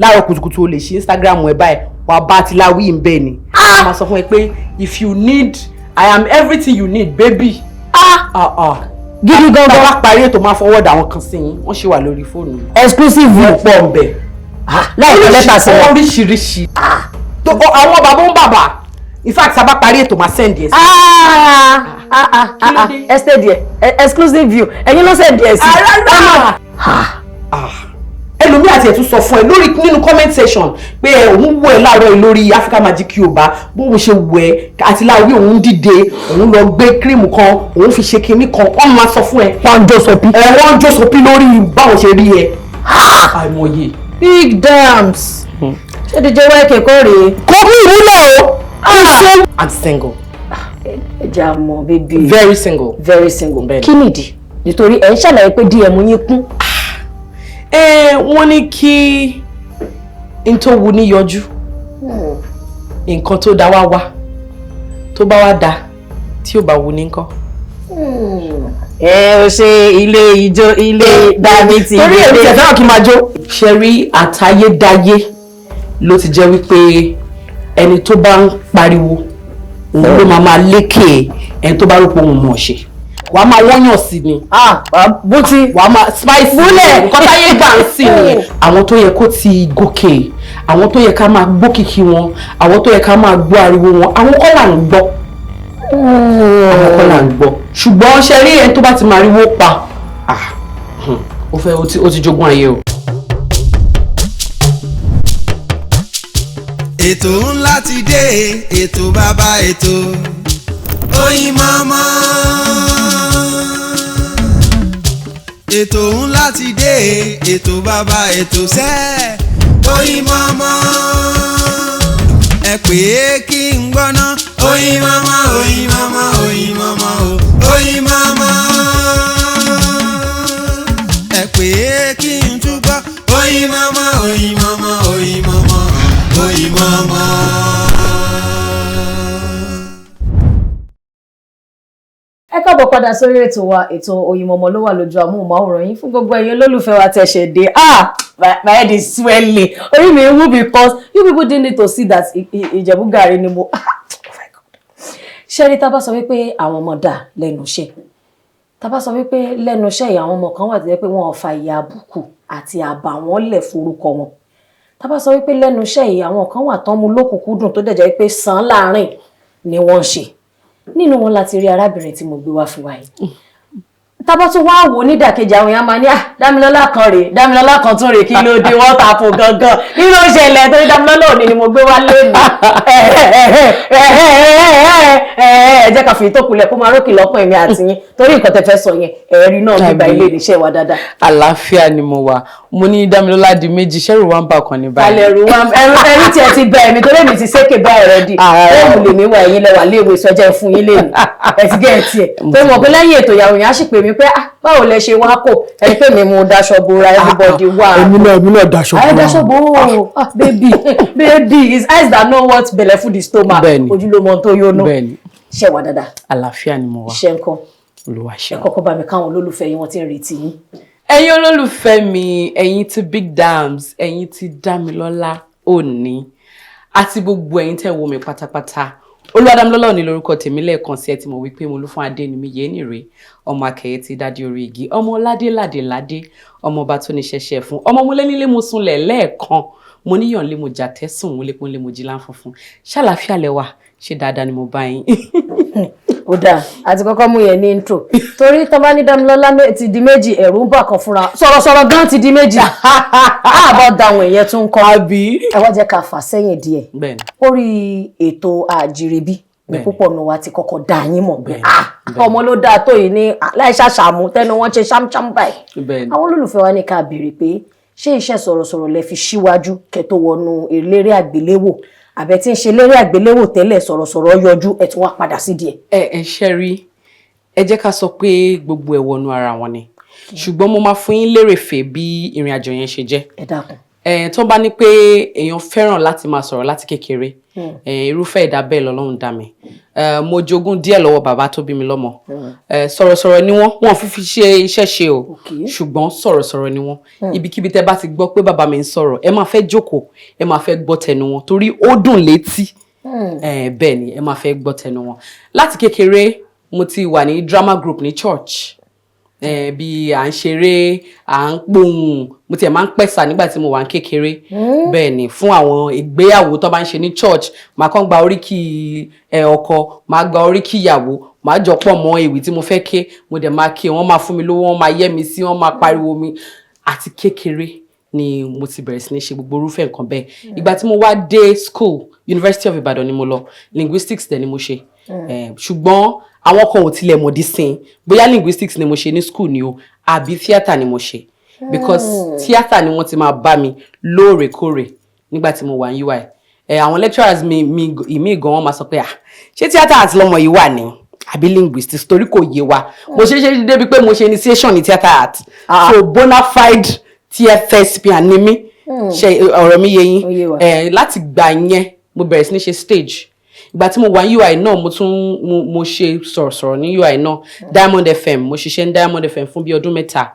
Láàárọ̀ kùtùkùtù, o lè ṣí Instagram ẹ báyìí, wàá bá Tilawi ń bẹ́ẹ̀ ni. A máa sọ fún ẹ pé, "If you need, I am everything you need, baby." Ah. Ah ah. Gidi Tá a gangan. bá parí ètò, máa forward àwọn kan sí yín, wọ́n ṣì wà lórí fóònù mi. Exclusive. Wọ́n pọ̀ ń bẹ̀. Láì kọ lẹ́tà sí wọn. Oríṣiríṣi. Àwọn bàbá ń bàbà. In fact, tá a bá parí ètò, máa send ẹ̀ sí. Ah, ah, ah, Kí ló ah. dé? Ẹ stay there. Exclusive view, ẹ̀yin ló send ẹ̀ sí? Rárá. Ẹlòmíì àti ẹ̀tún sọ fún ẹ lórí nínú comment section pé ẹ òun wọ ẹ láàárọ̀ yìí lórí Africa Magic Yorùbá, bóun ṣe wọ ẹ àti láwí, òun dìde, òun lọ gbé cream kan, òun fi ṣe kinní kan. Wọ́n máa sọ fún ẹ. Wọ́n jó sopi. Ẹ wọ́n jó sopi lórí báwọn ṣe rí ẹ. Àìmọye. Big Dams, ṣé DJ YK kọ́ rèé? Kò mú ìwúlò o. I'm single. Ẹ jẹ́ àmọ́ baby. Very single. Very single. Bẹ́ẹ̀ni. Kí nìdí? Nítorí ẹ̀ ń ṣàlàyé pé DM yín kún. Ẹ wọ́n ní kí n tó wu ní yọjú, nǹkan tó dá wá wá, tó bá wá da, tí ò bá wu ní ńkọ́? Ẹ ò ṣe ilé ijó ilé dami ti. Torí èmi tẹ̀ fẹ́ràn kí n máa jó. Ṣe rí, àtayédáyé ló ti jẹ́ wípé ẹni tó bá ń pariwo, òun ló máa máa lékè. Ẹni tó bá rò pé òun mọ̀ ṣe, wàá máa wọ́yàn sí ni. Ah, bùtì. Wàá máa spice. Múlẹ̀. Nǹkan táyé gbà ń sìn nìyẹn. Àwọn tó yẹ kó ti gòkè, àwọn tó yẹ ká máa gbókìkí wọn, àwọn tó yẹ ká máa gbọ́ ariwo wọn, àwọn kọ́ là ń gbọ́, àwọn kọ́ là ń gbọ́. Ṣùgbọ́n ṣe rí, ẹni tó bá ti máa ríwó pa, ah, ó fẹ́ ó ti jogún ayé o. Ètò ńlá ti dé, ètò bàbá ètò, Oyinmomo. Ètò ńlá ti dé, ètò bàbá ètò sẹ́, Oyinmomo. Ẹ pè é kí n gbọ́ná. Oyinmomo, Oyinmomo, Oyinmomo o, Oyinmomo. Ẹ pè é kí n túbọ̀. Oyinmomo, Oyinmomo, Oyinmomo, Oyinmomo. Ẹ káàbọ̀ padà sórí ètò wa, ètò Oyinmomo ló wà lójú amóhùnmáwòrán yín. Fún gbogbo ẹ̀yin olólùfẹ́ wa tẹ̀ ṣẹ̀ dé, ah, my head is swelling, orí mi ń wú, because you people didn't need to see that Ìjẹ̀bú gàrí ni mo. Oh my God! Ṣé rí, tá bá sọ wípé àwọn ọmọ dà lẹ́nu iṣẹ́, tá bá sọ wípé lẹ́nu iṣẹ́ yìí, àwọn ọmọ kan wà tó jẹ́ pé wọ́n ò fa ìyà àbùkù àti àbàwọ́n lẹ̀ forúkọ wọn. Tá bá sọ wípé lẹ́nu iṣẹ́ yìí, àwọn kan wà tán mú lókùnkúndùn, tó dẹ̀ jẹ́ pé sàn láàrin ni wọ́n ń ṣe. Nínú wọn láti rí arábìnrin tí mo gbé wá fún wa yìí. Tá bá tún wá wò ó nídàkejì, àwọn èèyàn máa ní, "Ah, Dámilọ́lá kan rèé, Dámilọ́lá kan tún rèé, kí ló dé? Wọ́n ta fún gangan, kí ló ṣẹlẹ̀?" Torí Dámilọ́lá òní ni mo gbé wá lónìí. Ẹ jẹ́ ká fi tó kulẹ̀ kó máa rókè lọ́pọ̀ èmi àti yín, torí nǹkan tẹ́ fẹ́ sọ yẹn, ẹ̀rí náà bíbá ilé iṣẹ́ wa dáadáa. Àlàáfíà ni mo wà. Mo ní Dámilọ́lá di méjì, ṣẹ́rù wa ń bà kan ní báyìí. Alẹ́ ẹ̀rù wa, ẹ̀rù tiẹ̀ ti bẹ ẹ̀mí, torí èmi ti sékè báyìí rẹ̀ di fóònù lèmi wà, ẹ̀yin lẹ́wà léèwé sọjá fún yín lèmi ẹ̀ ti gẹ́ ẹ̀ tiẹ̀ tó mọ̀ pé lẹ́yìn ètò ìyàwó yẹn á sì pè mí pé, "Ah, báwo lẹ ṣe wá kò ẹni pé mi mú daṣọ bora?" Everybody wà. Èmi náà daṣọ. Ayé daṣọ bo. Ah, baby, baby, it's eyes that know what belle full the stomach. Ojú ló mọ tó yóná. Ṣe wà dáadáa? Àlàáfíà ni mo wà. Ṣe nǹkan? Olúwa ṣe. Ẹ kọ́kọ́ bá mi káwọn olólùfẹ́ yín, wọ́n ti ń retí yín. Ẹ̀yin olólùfẹ́ mi, ẹ̀yin tí Big Dams, ẹ̀yin tí Dámilọ́lá Òní, àti gbogbo ẹ̀yin tẹ́ wo mi pátápátá, Olúwadámilọ́lá Òní lórúkọ tèmi. Lẹ́ẹ̀kan sí, ẹ ti mọ̀ wípé mo ló fún adé ni mi yé nìrè, ọmọ akẹyẹ ti dádé orí igi, ọmọ ládé ládé ládé, ọmọ ọba tó ní ṣẹṣẹ fún ọmọ mo lé nílé, mo sunlẹ̀ lẹ́ẹ̀kan, mo níyàn lé, mo jà tẹ́sùn, mo lékún lé, mo jí láǹfunfun. Ṣàlàáfíà lẹ́wà? Ṣe dáadáa ni mo bá yín? Ó dáa, àti kọ́kọ́ mú yẹn ní intro, torí tó bá ní Dámilọ́lá ti di méjì, ẹ̀rù ń bà kan fúnra sọ̀rọ̀sọ̀rọ̀ gan ti di méjì, àbọ̀ dáhùn èèyàn tún ń kọ́. Àbí? Ẹ wá jẹ́ ká fà sẹ́yìn díẹ̀. Orí ètò Àjírẹ̀bí ní púpọ̀ nù wa ti kọ́kọ́ dá yín mọ̀ pé, ah, ọmọ ló dáa tó yìí ní láì ṣàṣàmú tẹnu wọn ṣe ṣámṣám báyìí. Àwọn olólùfẹ́ wa ní ká béèrè pé, ṣé iṣẹ́ sọ̀rọ̀sọ̀rọ̀ lẹ fi síwájú kẹ́ tó wọnú eléré àgbéléwò, àbẹ tí ń ṣe eléré àgbéléwò tẹ́lẹ̀, sọ̀rọ̀sọ̀rọ̀ yọjú, ẹ̀ tún wá padà sí díẹ̀? Ẹ ṣe rí, ẹ jẹ́ ká sọ pé gbogbo ẹ̀ wọnú ara wọn ni, ṣùgbọ́n mo máa fún yín lérèfé bí ìrìn àjò yẹn ṣe jẹ́. Ẹ dákun. Ẹ tó bá ní pé èèyàn fẹ́ràn láti máa sọ̀rọ̀ láti kékeré, ẹ irúfẹ́ ẹ̀dá bẹ́ẹ̀ lọ́lọ́run dá mi. Mo jogún díẹ̀ lọ́wọ́ bàbá tó bí mi lọ́mọ. Sọ̀rọ̀sọ̀rọ̀ ni wọ́n, wọ́n fi ṣe iṣẹ́ ṣe o, ṣùgbọ́n sọ̀rọ̀sọ̀rọ̀ ni wọ́n. Ibikíbi tẹ́ bá ti gbọ́ pé bàbá mi ń sọ̀rọ̀, ẹ máa fẹ́ jókòó, ẹ máa fẹ́ gbọ́ tẹnu wọn torí ó dùn létí. Bẹ́ẹ̀ ni, ẹ máa fẹ́ gbọ́ tẹnu wọn. Láti kékeré, mo ti wà ní drama group ní church, bí à ń ṣeré, à ń pohùn. Mo tiẹ̀ máa ń pẹ̀sà nígbà tí mo wà ní kékeré. Bẹ́ẹ̀ ni, fún àwọn ìgbéyàwó tó bá ń ṣe ní church, màá kàn gba oríkì ọkọ, màá gba oríkì ìyàwó, màá jọ pọ̀ mọ́ ewì tí mo fẹ́ ké, mo dẹ̀ máa ké. Wọ́n máa fún mi lówó, wọ́n máa yẹ́ mi sí, wọ́n máa pariwo mi. Àti kékeré ni mo ti bẹ̀rẹ̀ sí ní ṣe gbogbo irúfẹ́ nǹkan bẹ́ẹ̀. Ìgbà tí mo wá dé school, University of Ibadan ni mo lọ, linguistics dẹ̀ ni mo ṣe. Ṣùgbọ́n àwọn kan ò tilẹ̀ mọ̀ dí sin bóyá linguistics ni mo ṣe ní school ni o àbí theatre ni mo ṣe, because theatre ni wọ́n ti máa bá mi lóòrèkóòrè nígbà tí mo wà ní UI. Àwọn lecturers mi ìmí gan, wọ́n máa sọ pé, "Ah, ṣé theatre àti lọmọ yìí wà ní àbí linguistics?" Torí kò yé wa. Mo ṣe ṣe débi pé mo ṣe initiation ní theatre art, so bona fide thespian ni mí. Ṣe ọ̀rọ̀ mi yé yín? Ó yé wa. Láti gbà yẹn, mo bẹ̀rẹ̀ sí ní ṣe stage. Ìgbà tí mo wà ní UI náà, mo tún mo ṣe sọ̀rọ̀sọ̀rọ̀ ní UI náà, Diamond FM. Mo ṣiṣẹ́ ní Diamond FM fún bí ọdún 3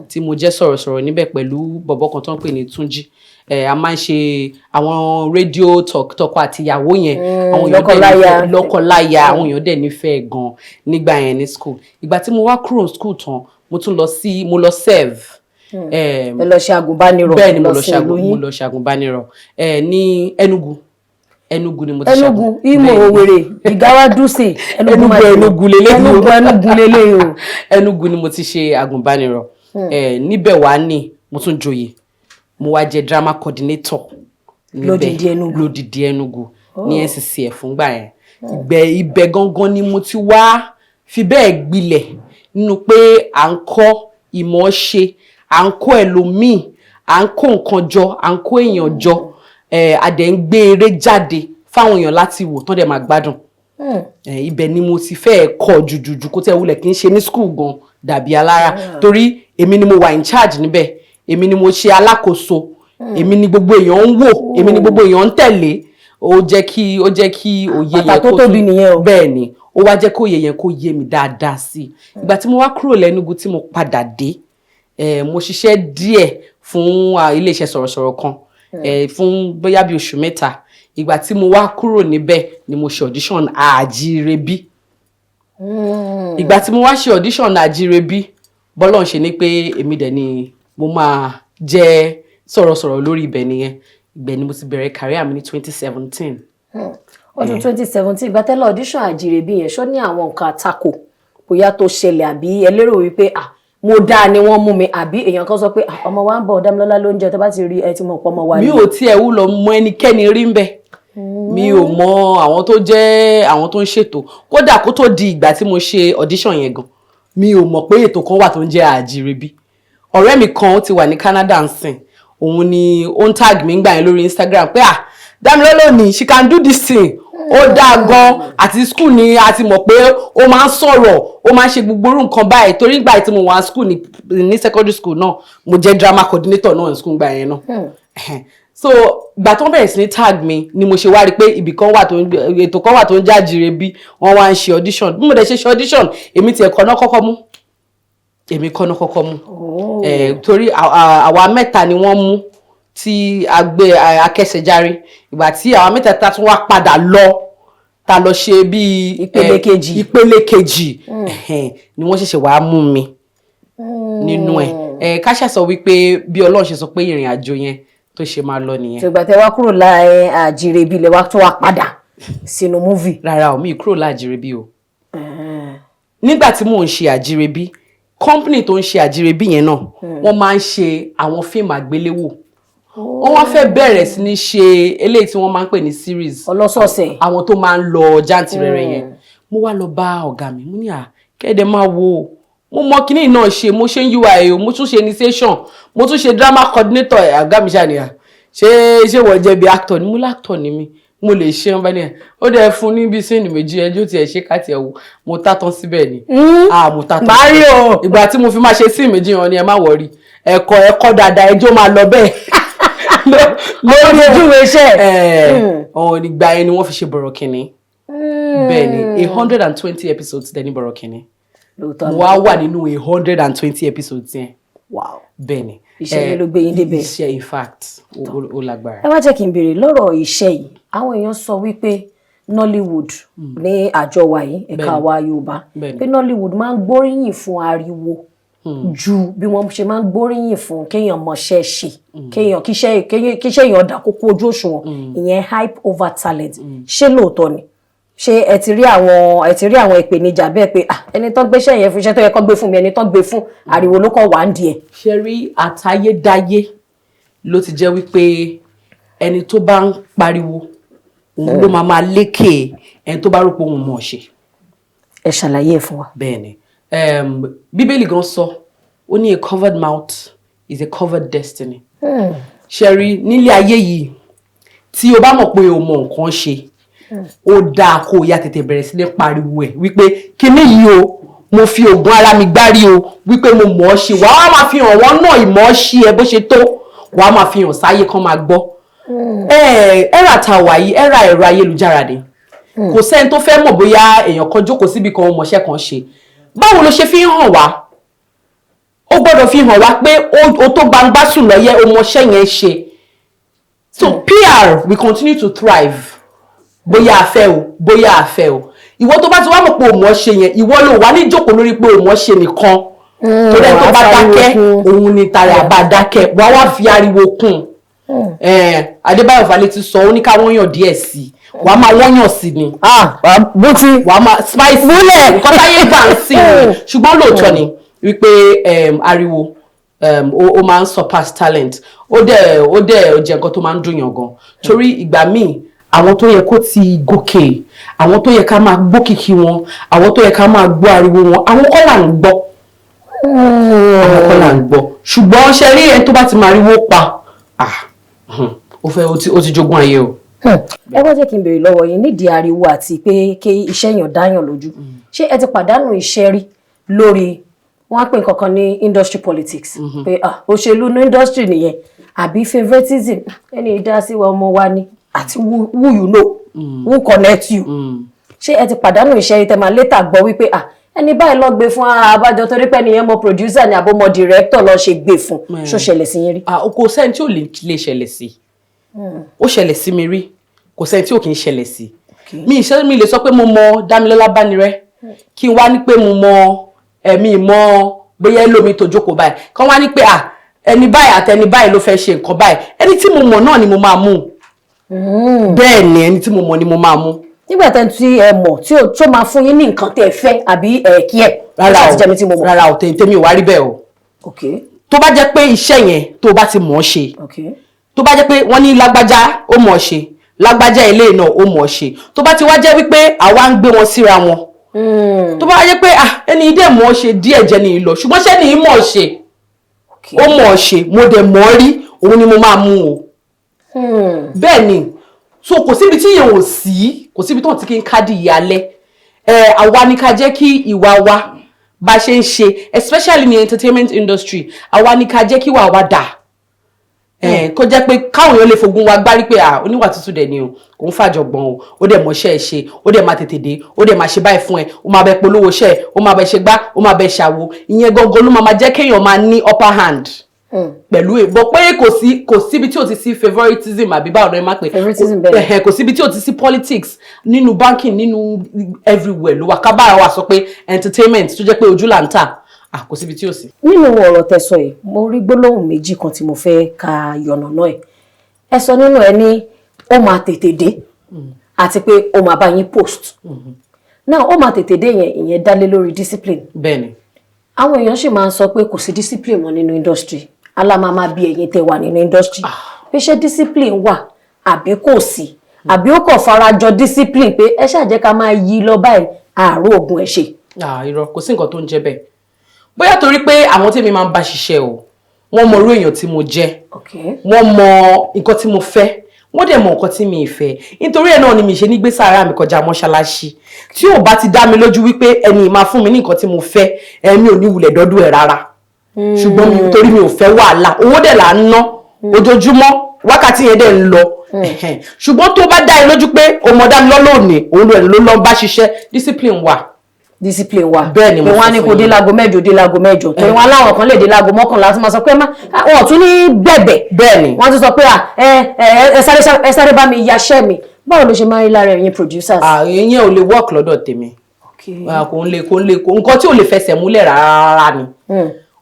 tí mo jẹ́ sọ̀rọ̀sọ̀rọ̀ níbẹ̀ pẹ̀lú bọ̀bọ̀ kan tó ń pè ní Túnjí. A máa ń ṣe àwọn radio talk, tọkọ àti ìyàwó yẹn, àwọn èèyàn dẹ̀ Lọ́kọláya. Lọ́kọláya. Àwọn èèyàn dẹ̀ nífẹ̀ẹ́ gan nígbà yẹn ní school. Ìgbà tí mo wá kúrò school tán, mo tún lọ sí, mo lọ serve. Ẹ lọ ṣe àgùnbánirọ̀? Bẹ́ẹ̀ ni, mo lọ sí ṣe ìlú mo yín. lọ ṣe àgùnbánirọ̀ ní Enugu. Enugu ni mo ti ṣe. Enugu, Imo, Bẹ́ẹ̀ ni. Owerri, Jigawa, Dutse, Enugu, Enugu leléyìí o. Enugu, Enugu leléyìí o. Enugu ni mo ti ṣe àgùnbánirọ̀. Níbẹ̀ wá ní mo tún joyè, mo wá jẹ drama coordinator níbẹ̀. Lódìdí Enugu. Lódìdí Enugu ní NCCF fúngbà yẹn. Ibẹ̀ gangan ni mo ti wá fi bẹ́ẹ̀ gbilẹ̀ nínú pé à ń kọ́ ìmọ̀ ṣe, à ń kọ́ ẹlòmíì, à ń kó nǹkan jọ, à ń kó èèyàn jọ, a dẹ̀ ń gbé eré jáde fáwọn èèyàn láti wò tán dẹ̀ máa gbádùn. Ibẹ̀ ni mo ti fẹ́ kọ́ jùjùjù kó tẹ́ wulẹ̀ kí n ṣe ní school gan dàbí alára, torí èmi ni mo wà in charge níbẹ̀, èmi ni mo ṣe alákòóso, èmi ni gbogbo èèyàn ń wò, èmi ni gbogbo èèyàn ń tẹ̀lé. Ó jẹ́ kí òye Bàtà yẹn tó kó tóbi nìyẹn o. Bẹ́ẹ̀ ni, ó wá jẹ́ kó òye yẹn kó yé mi dáadáa sí i. Ìgbà tí mo wá kúrò lẹ́nugu, tí mo padà dé, mo ṣiṣẹ́ díẹ̀ fún iléeṣẹ́ sọ̀rọ̀sọ̀rọ̀ kan fún bóyá bí oṣù 3. Ìgbà tí mo wá kúrò níbẹ̀ ni mo ṣe audition Àjírebí. Ìgbà tí mo wá ṣe audition Àjírebí, bọ́lọ̀ ń ṣe ni pé èmi dẹ̀ ni mo máa jẹ́ sọ̀rọ̀sọ̀rọ̀ lórí ibẹ̀ nìyẹn. Ibẹ̀ ni mo ti bẹ̀rẹ̀ career mi ní 2017. Ọdún 2017. Ìgbà tẹ́lẹ̀ audition Àjírẹ̀bí yẹn, ṣó ní àwọn nǹkan àtakò bóyá tó ṣẹlẹ̀, àbí ẹ lérò wípé, ah, mo dáa ni wọ́n mú mi, àbí èèyàn kan sọ pé, ah, ọmọ wa ń bọ̀, Dámilọ́lá ló ń jẹ, tó bá ti rí ẹ tí mo pọ̀ ọmọ wa Mi ni? ò tiẹ̀ wúlò mọ ẹnikẹ́ni rí ń bẹ̀. Mi ò mọ àwọn tó jẹ́ àwọn tó ń ṣètò. Kódà kó tó di ìgbà tí mo ṣe audition yẹn gan, mi ò mọ̀ pé ètò kan wà tó ń jẹ́ Àjírẹ̀bí. Ọ̀rẹ́ mi kan, ó ti wà ní Canada ń sìn, òun ni ó ń tag mi ngbà yẹn lórí Instagram pé, "Ah, Dámilọ́lá òní, she can do this thing, ó dáa gan." Àti school ni a ti mọ̀ pé ó máa ń sọ̀rọ̀, ó máa ń ṣe gbogbo orú nǹkan báyìí, torí ìgbà tí mo wà school ní secondary school náà, mo jẹ́ drama coordinator náà ní school gbà yẹn náà. So ìgbà tó ń bẹ̀rẹ̀ sí ní tag mi ni mo ṣe wá rí i pé ibì kan wà tó ń ètò kan wà tó ń jẹ́ Àjírẹ̀bí, wọ́n wá ń ṣe audition. Bí mo dẹ̀ ṣe ṣe audition, èmi tiẹ̀ kọ́ náà kọ́kọ́ mú, èmi kọ́ náà kọ́kọ́ mú, torí àwa mẹ́ta ni wọ́n mú tí a gbé akẹsẹ̀járí. Ìgbà tí àwa mẹ́tẹ̀ẹ̀ta tún wá padà lọ, ta lọ ṣe bíi Ìpele kejì. Ìpele kejì, ẹ̀hẹ̀n, ni wọ́n ṣẹ̀ṣẹ̀ wá mú mi nínú ẹ̀. Ká ṣe sọ wípé bí Ọlọ́run ṣe sọ pé ìrìn àjò yẹn tó ṣe máa lọ nìyẹn. Ṣùgbọ́n tẹ wá kúrò láì Àjírẹ̀bí lẹ wá tún wá padà sínú movie? Rárá o, mi kúrò láàjírẹ̀bí o. Nígbà tí mò ń ṣe Àjírẹ̀bí, company tó ń ṣe Àjírẹ̀bí yẹn náà, wọ́n máa ń ṣe àwọn fíìmù àgbéléwò. Wọ́n wá fẹ́ bẹ̀rẹ̀ sí ní ṣe eléyìí tí wọ́n máa ń pè ní series, ọlọ́sọ̀ọ̀sẹ̀. Àwọn tó máa ń lọ jàǹtìrẹrẹ yẹn. Mo wá lọ bá ọ̀gá mi, mo ní, "À kẹ́ẹ̀dẹ̀ máa wo, mo mọ kinní náà ṣe, mo ṣe ń UI o, mo tún ṣe initiation, mo tún ṣe drama coordinator." Ọ̀gá mi ṣàníyàn, Ṣé wọ́n jẹ́ bí actor ni?" Mo l'actor ni mi, mo lè ṣe. Wọn bá ní ẹ ó dẹ̀ fún ní bí scene méjì, ẹjọ́ tiẹ̀ ṣe ká tiẹ̀ wò. Mo tá tán síbẹ̀ ni. Ah, mo tá tán. Mario. Ìgbà tí mo fi máa ṣe scene méjì wọn ni, "Ẹ má worry, ẹ̀kọ́ ẹ̀kọ́ dáadáa, ẹjọ́ máa lọ bẹ́ẹ̀ Lórí ojúwe iṣẹ́. Ọ̀hún. Ìgbà yẹn ni wọ́n fi ṣe Bọ̀rọ̀kìnní. Bẹ́ẹ̀ ni, 120 episodes dẹ̀ ní Bọ̀rọ̀kìnní. Lóòótọ́. Mo wá wà nínú 120 episodes yẹn. Bẹ́ẹ̀ ni. Iṣẹ́ yẹn ló gbé yín débẹ̀. Iṣẹ́, in fact, ó lágbára. Ẹ wá jẹ́ kí n béèrè lọ́rọ̀ iṣẹ́ yìí. Àwọn èèyàn sọ wípé Nollywood ní àjọ wa yìí, ẹ̀ka wa Yorùbá, pé Nollywood máa ń gbóríyìn fún ariwo ju bí wọ́n ṣe máa ń gbóríyìn fún kéèyàn mọṣẹ́ ṣe, kéèyàn kíṣẹ́ èèyàn dà kókó ojú òṣùwọ̀n, ìyẹn hype over talent. Ṣé lóòótọ́ ni? Ṣé ẹ ti rí àwọn ìpèníjà bẹ́ẹ̀ pé, ah, ẹni tó gbéṣẹ́ yẹn fún, iṣẹ́ tó yẹ kó gbé fún mi, ẹni tó gbé fún, ariwo ló kàn wá ń di ẹ̀? Ṣe rí, àtayédáyé ló ti jẹ́ wípé ẹni tó bá ń pariwo, òun ló máa máa lékè ẹni tó bá rò pé òun mọ̀ ọ́ ṣe. Ẹ ṣàlàyé ẹ̀ fún wa. Bẹ́ẹ̀ ni. Bíbélì gan sọ, ó ní, "A covered mouth is a covered destiny." Ṣe rí, nílé ayé yìí, tí o bá mọ̀ pé o mọ nǹkan ṣe, ó dáa kó o yá tètè bẹ̀rẹ̀ sí ní pariwo ẹ̀ wípé kíní yìí o, mo fi oògùn ara mi gbárí o, wípé mo mọ̀ ọ́ ṣe. Wàá wá máa fi hàn wọ́n náà ìmọ̀ ọ́ ṣe ẹ bó ṣe tó, wàá máa fi hàn sáyé kán máa gbọ́. Era tá a wà yìí, era ẹ̀rọ ayélujára ni. Kò sẹ́ni tó fẹ́ mọ̀ bóyá èèyàn kan jókòó síbi kan, ó mọṣẹ́ kan ṣe. Báwo ló ṣe fi ń hàn wá? Ó gbọ́dọ̀ fi hàn wá pé ó tó gbangba sùn lọ́yẹ́, ó mọṣẹ́ yẹn ṣe. So PR will continue to thrive, bóyá a fẹ́ o, bóyá a fẹ́ o. Ìwọ tó bá ti wá mọ̀ pé o mọ̀ ṣe yẹn, ìwọ ló wà ní jókòó lórí pé o mọ̀ ṣe nìkan, torí ẹni tó bá Wàá fariwo dákẹ́ kún. Òun ni tara bá dákẹ́, wàá wá fi ariwo kún. Adébáyọ̀ Fálétí sọ, ó ní ká wọ́n yàn díẹ̀ sí i, wàá máa wọ́n yàn sí ni. Ah, bó ti Wàá máa spice Múlẹ̀. nǹkan táyé gbà ń sìn ni. Ṣùgbọ́n lóòótọ́ ni wípé ariwo ó máa ń surpass talent. Ó dẹ̀ jẹ́ nǹkan tó máa ń dùn yàn gan, torí ìgbà míì, àwọn tó yẹ kó ti gòkè, àwọn tó yẹ ká máa gbókìkí wọn, àwọn tó yẹ ká máa gbọ́ ariwo wọn, àwọn kọ́ là ń gbọ́, àwọn kọ́ là ń gbọ́. Ṣùgbọ́n ṣe rí, ẹni tó bá ti máa ríwó pa, ah, ó fẹ́ ó ti jogún ayé o. Ẹ wá jẹ́ kí n béèrè lọ́wọ́ yín nídìí ariwo àti pé kí iṣẹ́ èèyàn dáyàn lójú. Ṣé ẹ ti pàdánù iṣẹ́ rí lórí wọ́n á pè nǹkan kan ní industry politics, pé ah, òṣèlú ní industry nìyẹn, àbí favouritism, ẹni ìdásí wa, ọmọ wa ni, àti who you know, who connect you? Ṣé ẹ ti pàdánù iṣẹ́ rí tẹ́ máa later gbọ́ wípé, ah, ẹni báyìí lọ gbé fún abájọ torí pé ẹni yẹn mọ producer ni àbó mọ director lọ ṣe gbé fún? Ṣó ṣẹlẹ̀ sí yín rí? Ah, kò sẹ́ni tí ò lè ṣẹlẹ̀ sí. Ó ṣẹlẹ̀ sí mi rí. Kò sẹ́ni tí ò kì í ṣẹlẹ̀ sí. Mi ìṣe mi lè sọ pé mo mọ Dámilọ́lá Bánirẹ́, kí n wá ní pé mo mọ ẹ̀mí mọ bóyá ẹlòmíì tó jókòó báyìí kán wá ní pé, ah, ẹni báyìí àti ẹni báyìí ló fẹ́ ṣe nǹkan báyìí, ẹni tí mo mọ̀ náà ni mo máa mú. Bẹ́ẹ̀ ni, ẹni tí mo mọ̀ ni mo máa mú. Nígbà tẹ́ tí ẹ mọ̀ tí ó tó máa fún yín ní nǹkan tẹ́ ẹ fẹ́ àbí ẹ kí ẹ Rárá ṣáà o. ti jẹ́ mi tí mo mọ̀. Rárá o, tèmi ò wá rí bẹ́ẹ̀ o. Tó bá jẹ́ pé iṣẹ́ yẹn tó bá ti mọ̀ ọ́ ṣe, tó bá jẹ́ pé wọ́n ní lágbájá ó mọ̀ ọ́ ṣe, lágbájá ilé náà ó mọ̀ ọ́ ṣe, tó bá ti wá jẹ́ wípé àwa ń gbé wọn síra wọn, tó bá jẹ́ pé, ah, ẹni dẹ̀ mọ̀ ọ́ ṣe díẹ̀ jẹ́ ní ìlọ, ṣùgbọ́n ṣẹ́ ni mọ̀ ọ́ ṣe, ó mọ̀ ọ́ ṣe, mo dẹ̀ mọ̀ ọ́ rí, òun ni mo máa mú o. Bẹ́ẹ̀ ni. So kò síbi tí yẹn ò sí, kò síbi tó ti kí n kádì ìyálẹ́ ẹ. Àwa ni ká jẹ́ kí ìwà wa bá ṣe ń ṣe, especially ní entertainment industry, àwa ni ká jẹ́ kí ìwà wa dà ẹ, kó jẹ́ pé káwọn èèyàn lè fogun wa gbárí pé, à, oníwà tútù dẹ̀ ni o, kò ń fàjọgbọ̀n o, ó dẹ̀ mọṣẹ́ ẹ ṣe, ó dẹ̀ máa tètè dé, ó dẹ̀ máa ṣe báyìí fún ẹ, ó máa bẹ polówó iṣẹ́ ẹ, ó máa bẹ ṣe gbá, ó máa bẹ ṣàwo. Ìyẹn gangan ló máa jẹ́ kéèyàn máa ní upper hand pẹ̀lú ẹ̀ bọ̀ pé kò síbi tí o ti sí favouritism, àbí báwo ni ẹ máa pè? Favouritism, bẹ́ẹ̀. Ẹ̀hẹ̀, kò síbi tí o ti sí politics nínú banking, nínú everywhere ló wà. Kábàárà wa sọ pé entertainment tó jẹ́ pé ojú là ń tà, ah, kò síbi tí o sí. Nínú ọ̀rọ̀ tẹ́ sọ yìí, mo rí gbólóhùn méjì kan tí mo fẹ́ ka yànnàná ẹ̀. Ẹ sọ nínú ẹ ní ó máa tètè dé àti pé ó máa bá yín post náà. Ó máa tètè dé yẹn, ìyẹn dá lé lórí discipline. Bẹ́ẹ̀ni. Àwọn èèyàn sì máa ń sọ pé kò sí discipline mọ́ nínú industry. Alámàmá bí ẹ̀yin tẹ́ wà nínú industry, pé ṣé discipline wà àbí kò sí, àbí ó kàn farajọ discipline pé ẹ ṣáà jẹ́ ká máa yí lọ báyìí, àárò oògùn ẹ̀ ṣe? Ah, irọ́, kò sí nǹkan tó ń jẹ́ bẹ́ẹ̀. Bóyá torí pé àwọn tèmi máa ń bá ṣiṣẹ́ o, wọ́n mọ irú èèyàn tí mo jẹ́, wọ́n mọ nǹkan tí mo fẹ́, wọ́n dẹ̀ mọ nǹkan tí mi ì fẹ́. Nítorí ẹ̀ náà ni mi ṣe ní gbé sàárà mi kọjá mọ́ṣáláṣí. Tí ò bá ti dá mi lójú wípé ẹni máa fún mi ní nǹkan tí mo fẹ́, ẹ̀mí ò ní wulẹ̀ dọ́dún ẹ̀ rárá. Ṣùgbọ́n mi torí mi ò fẹ́ wàhálà, owó dẹ̀ là ń ná ojoojúmọ́. Wákàtí yẹn dẹ̀ ń lọ. Ẹ̀hẹ̀n. Ṣùgbọ́n tó bá dá ẹ lójú pé o mọ̀ Dámilọ́lá òní, òun ló lọ bá ṣiṣẹ́, discipline wà. Discipline wa. Bẹ́ẹ̀ ni mo Pé wọ́n á sọ ní fún kó dé yín. láago 8, dé láago 8, torí wọn aláwọ̀ kan lè dé láago 11 tó máa sọ pé má wọn ò tún ní bẹ̀bẹ̀. Bẹ́ẹ̀ ni. Wọ́n á tún sọ pé à ẹ ẹ ẹ sáré, ẹ sáré bá mi yaṣẹ́ mi. Báwo ló ṣe máa ń rí lára ẹ̀yin producers? Ah, ìyẹn ò lè work lọ́dọ̀ tèmi. Ah, kò ń lè kò nǹkan tí ò lè fẹsẹ̀ múlẹ̀ rárá ni.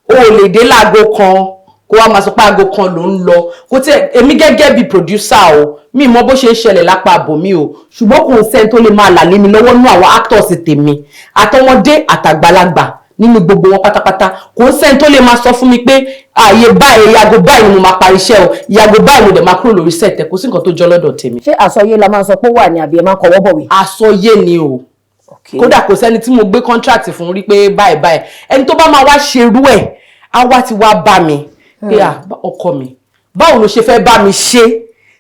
O ò lè dé láago 1 kó wá máa sọ pé aago 1 ló ń lọ. Kò tí èmi gẹ́gẹ́ bí producer o, mi mọ bó ṣe ń ṣẹlẹ̀ lápá àbòmí o, ṣùgbọ́n kò ń sẹ́ni tó lè máa là lé mi lọ́wọ́ nínú àwọn actors tèmi, àtọmọdé àtàgbàlagbà, nínú gbogbo wọn pátápátá. Kò ń sẹ́ni tó lè máa sọ fún mi pé ààyè báyìí, ìyàgò báyìí ni mo máa parí iṣẹ́ o, ìyàgò báyìí mo dẹ̀ máa kúrò lórí set ẹ̀. Kò sí nǹkan tó jọ lọ́dọ̀ tèmi. Ṣé àsọyé la máa ń sọ pé ó wà ní, àbí ẹ máa ń kọwọ́ bọ̀wé? Àsọyé ni o. Kódà kò sẹ́ni tí mo gbé contract fún rí pé báyìí báyìí. Ẹni tó bá máa wá ṣerú ẹ̀ á wá ti wá bá mi pé, à, ọkọ mi, báwo ló ṣe fẹ́ bá mi ṣe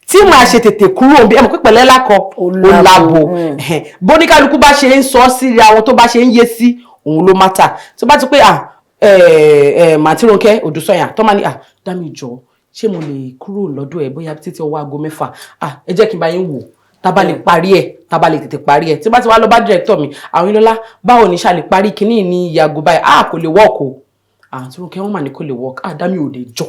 tí màá ṣe tètè kúrò? Bí ẹ mọ̀ pé pẹ̀lẹ́ lákọ ó lábo. Bóníkálukú bá ṣe ń sọ sí àwọn tó bá ṣe ń yé sí òun ló matter. Tó bá ti pé, à, Màtí Rónkẹ́ Odùsànyà tó máa ní, à, Dámi, jọ, ṣé mo lè kúrò lọ́dọ̀ ẹ̀ bóyá títí ọwọ́ aago 6? À, ẹ jẹ́ kí n bá yín wò, tá bá lè parí ẹ̀, tá bá lè tètè parí ẹ̀. Tí bá ti wá lọ bá director mi, àwọn ìlọlá, báwo ni ṣá lè parí kínní ní ìyàgò báyìí? Ah, kò lè work o. Àǹtí Rónkẹ́, wọ́n mà ní kò lè work. Ah, Dámi ò lè jọ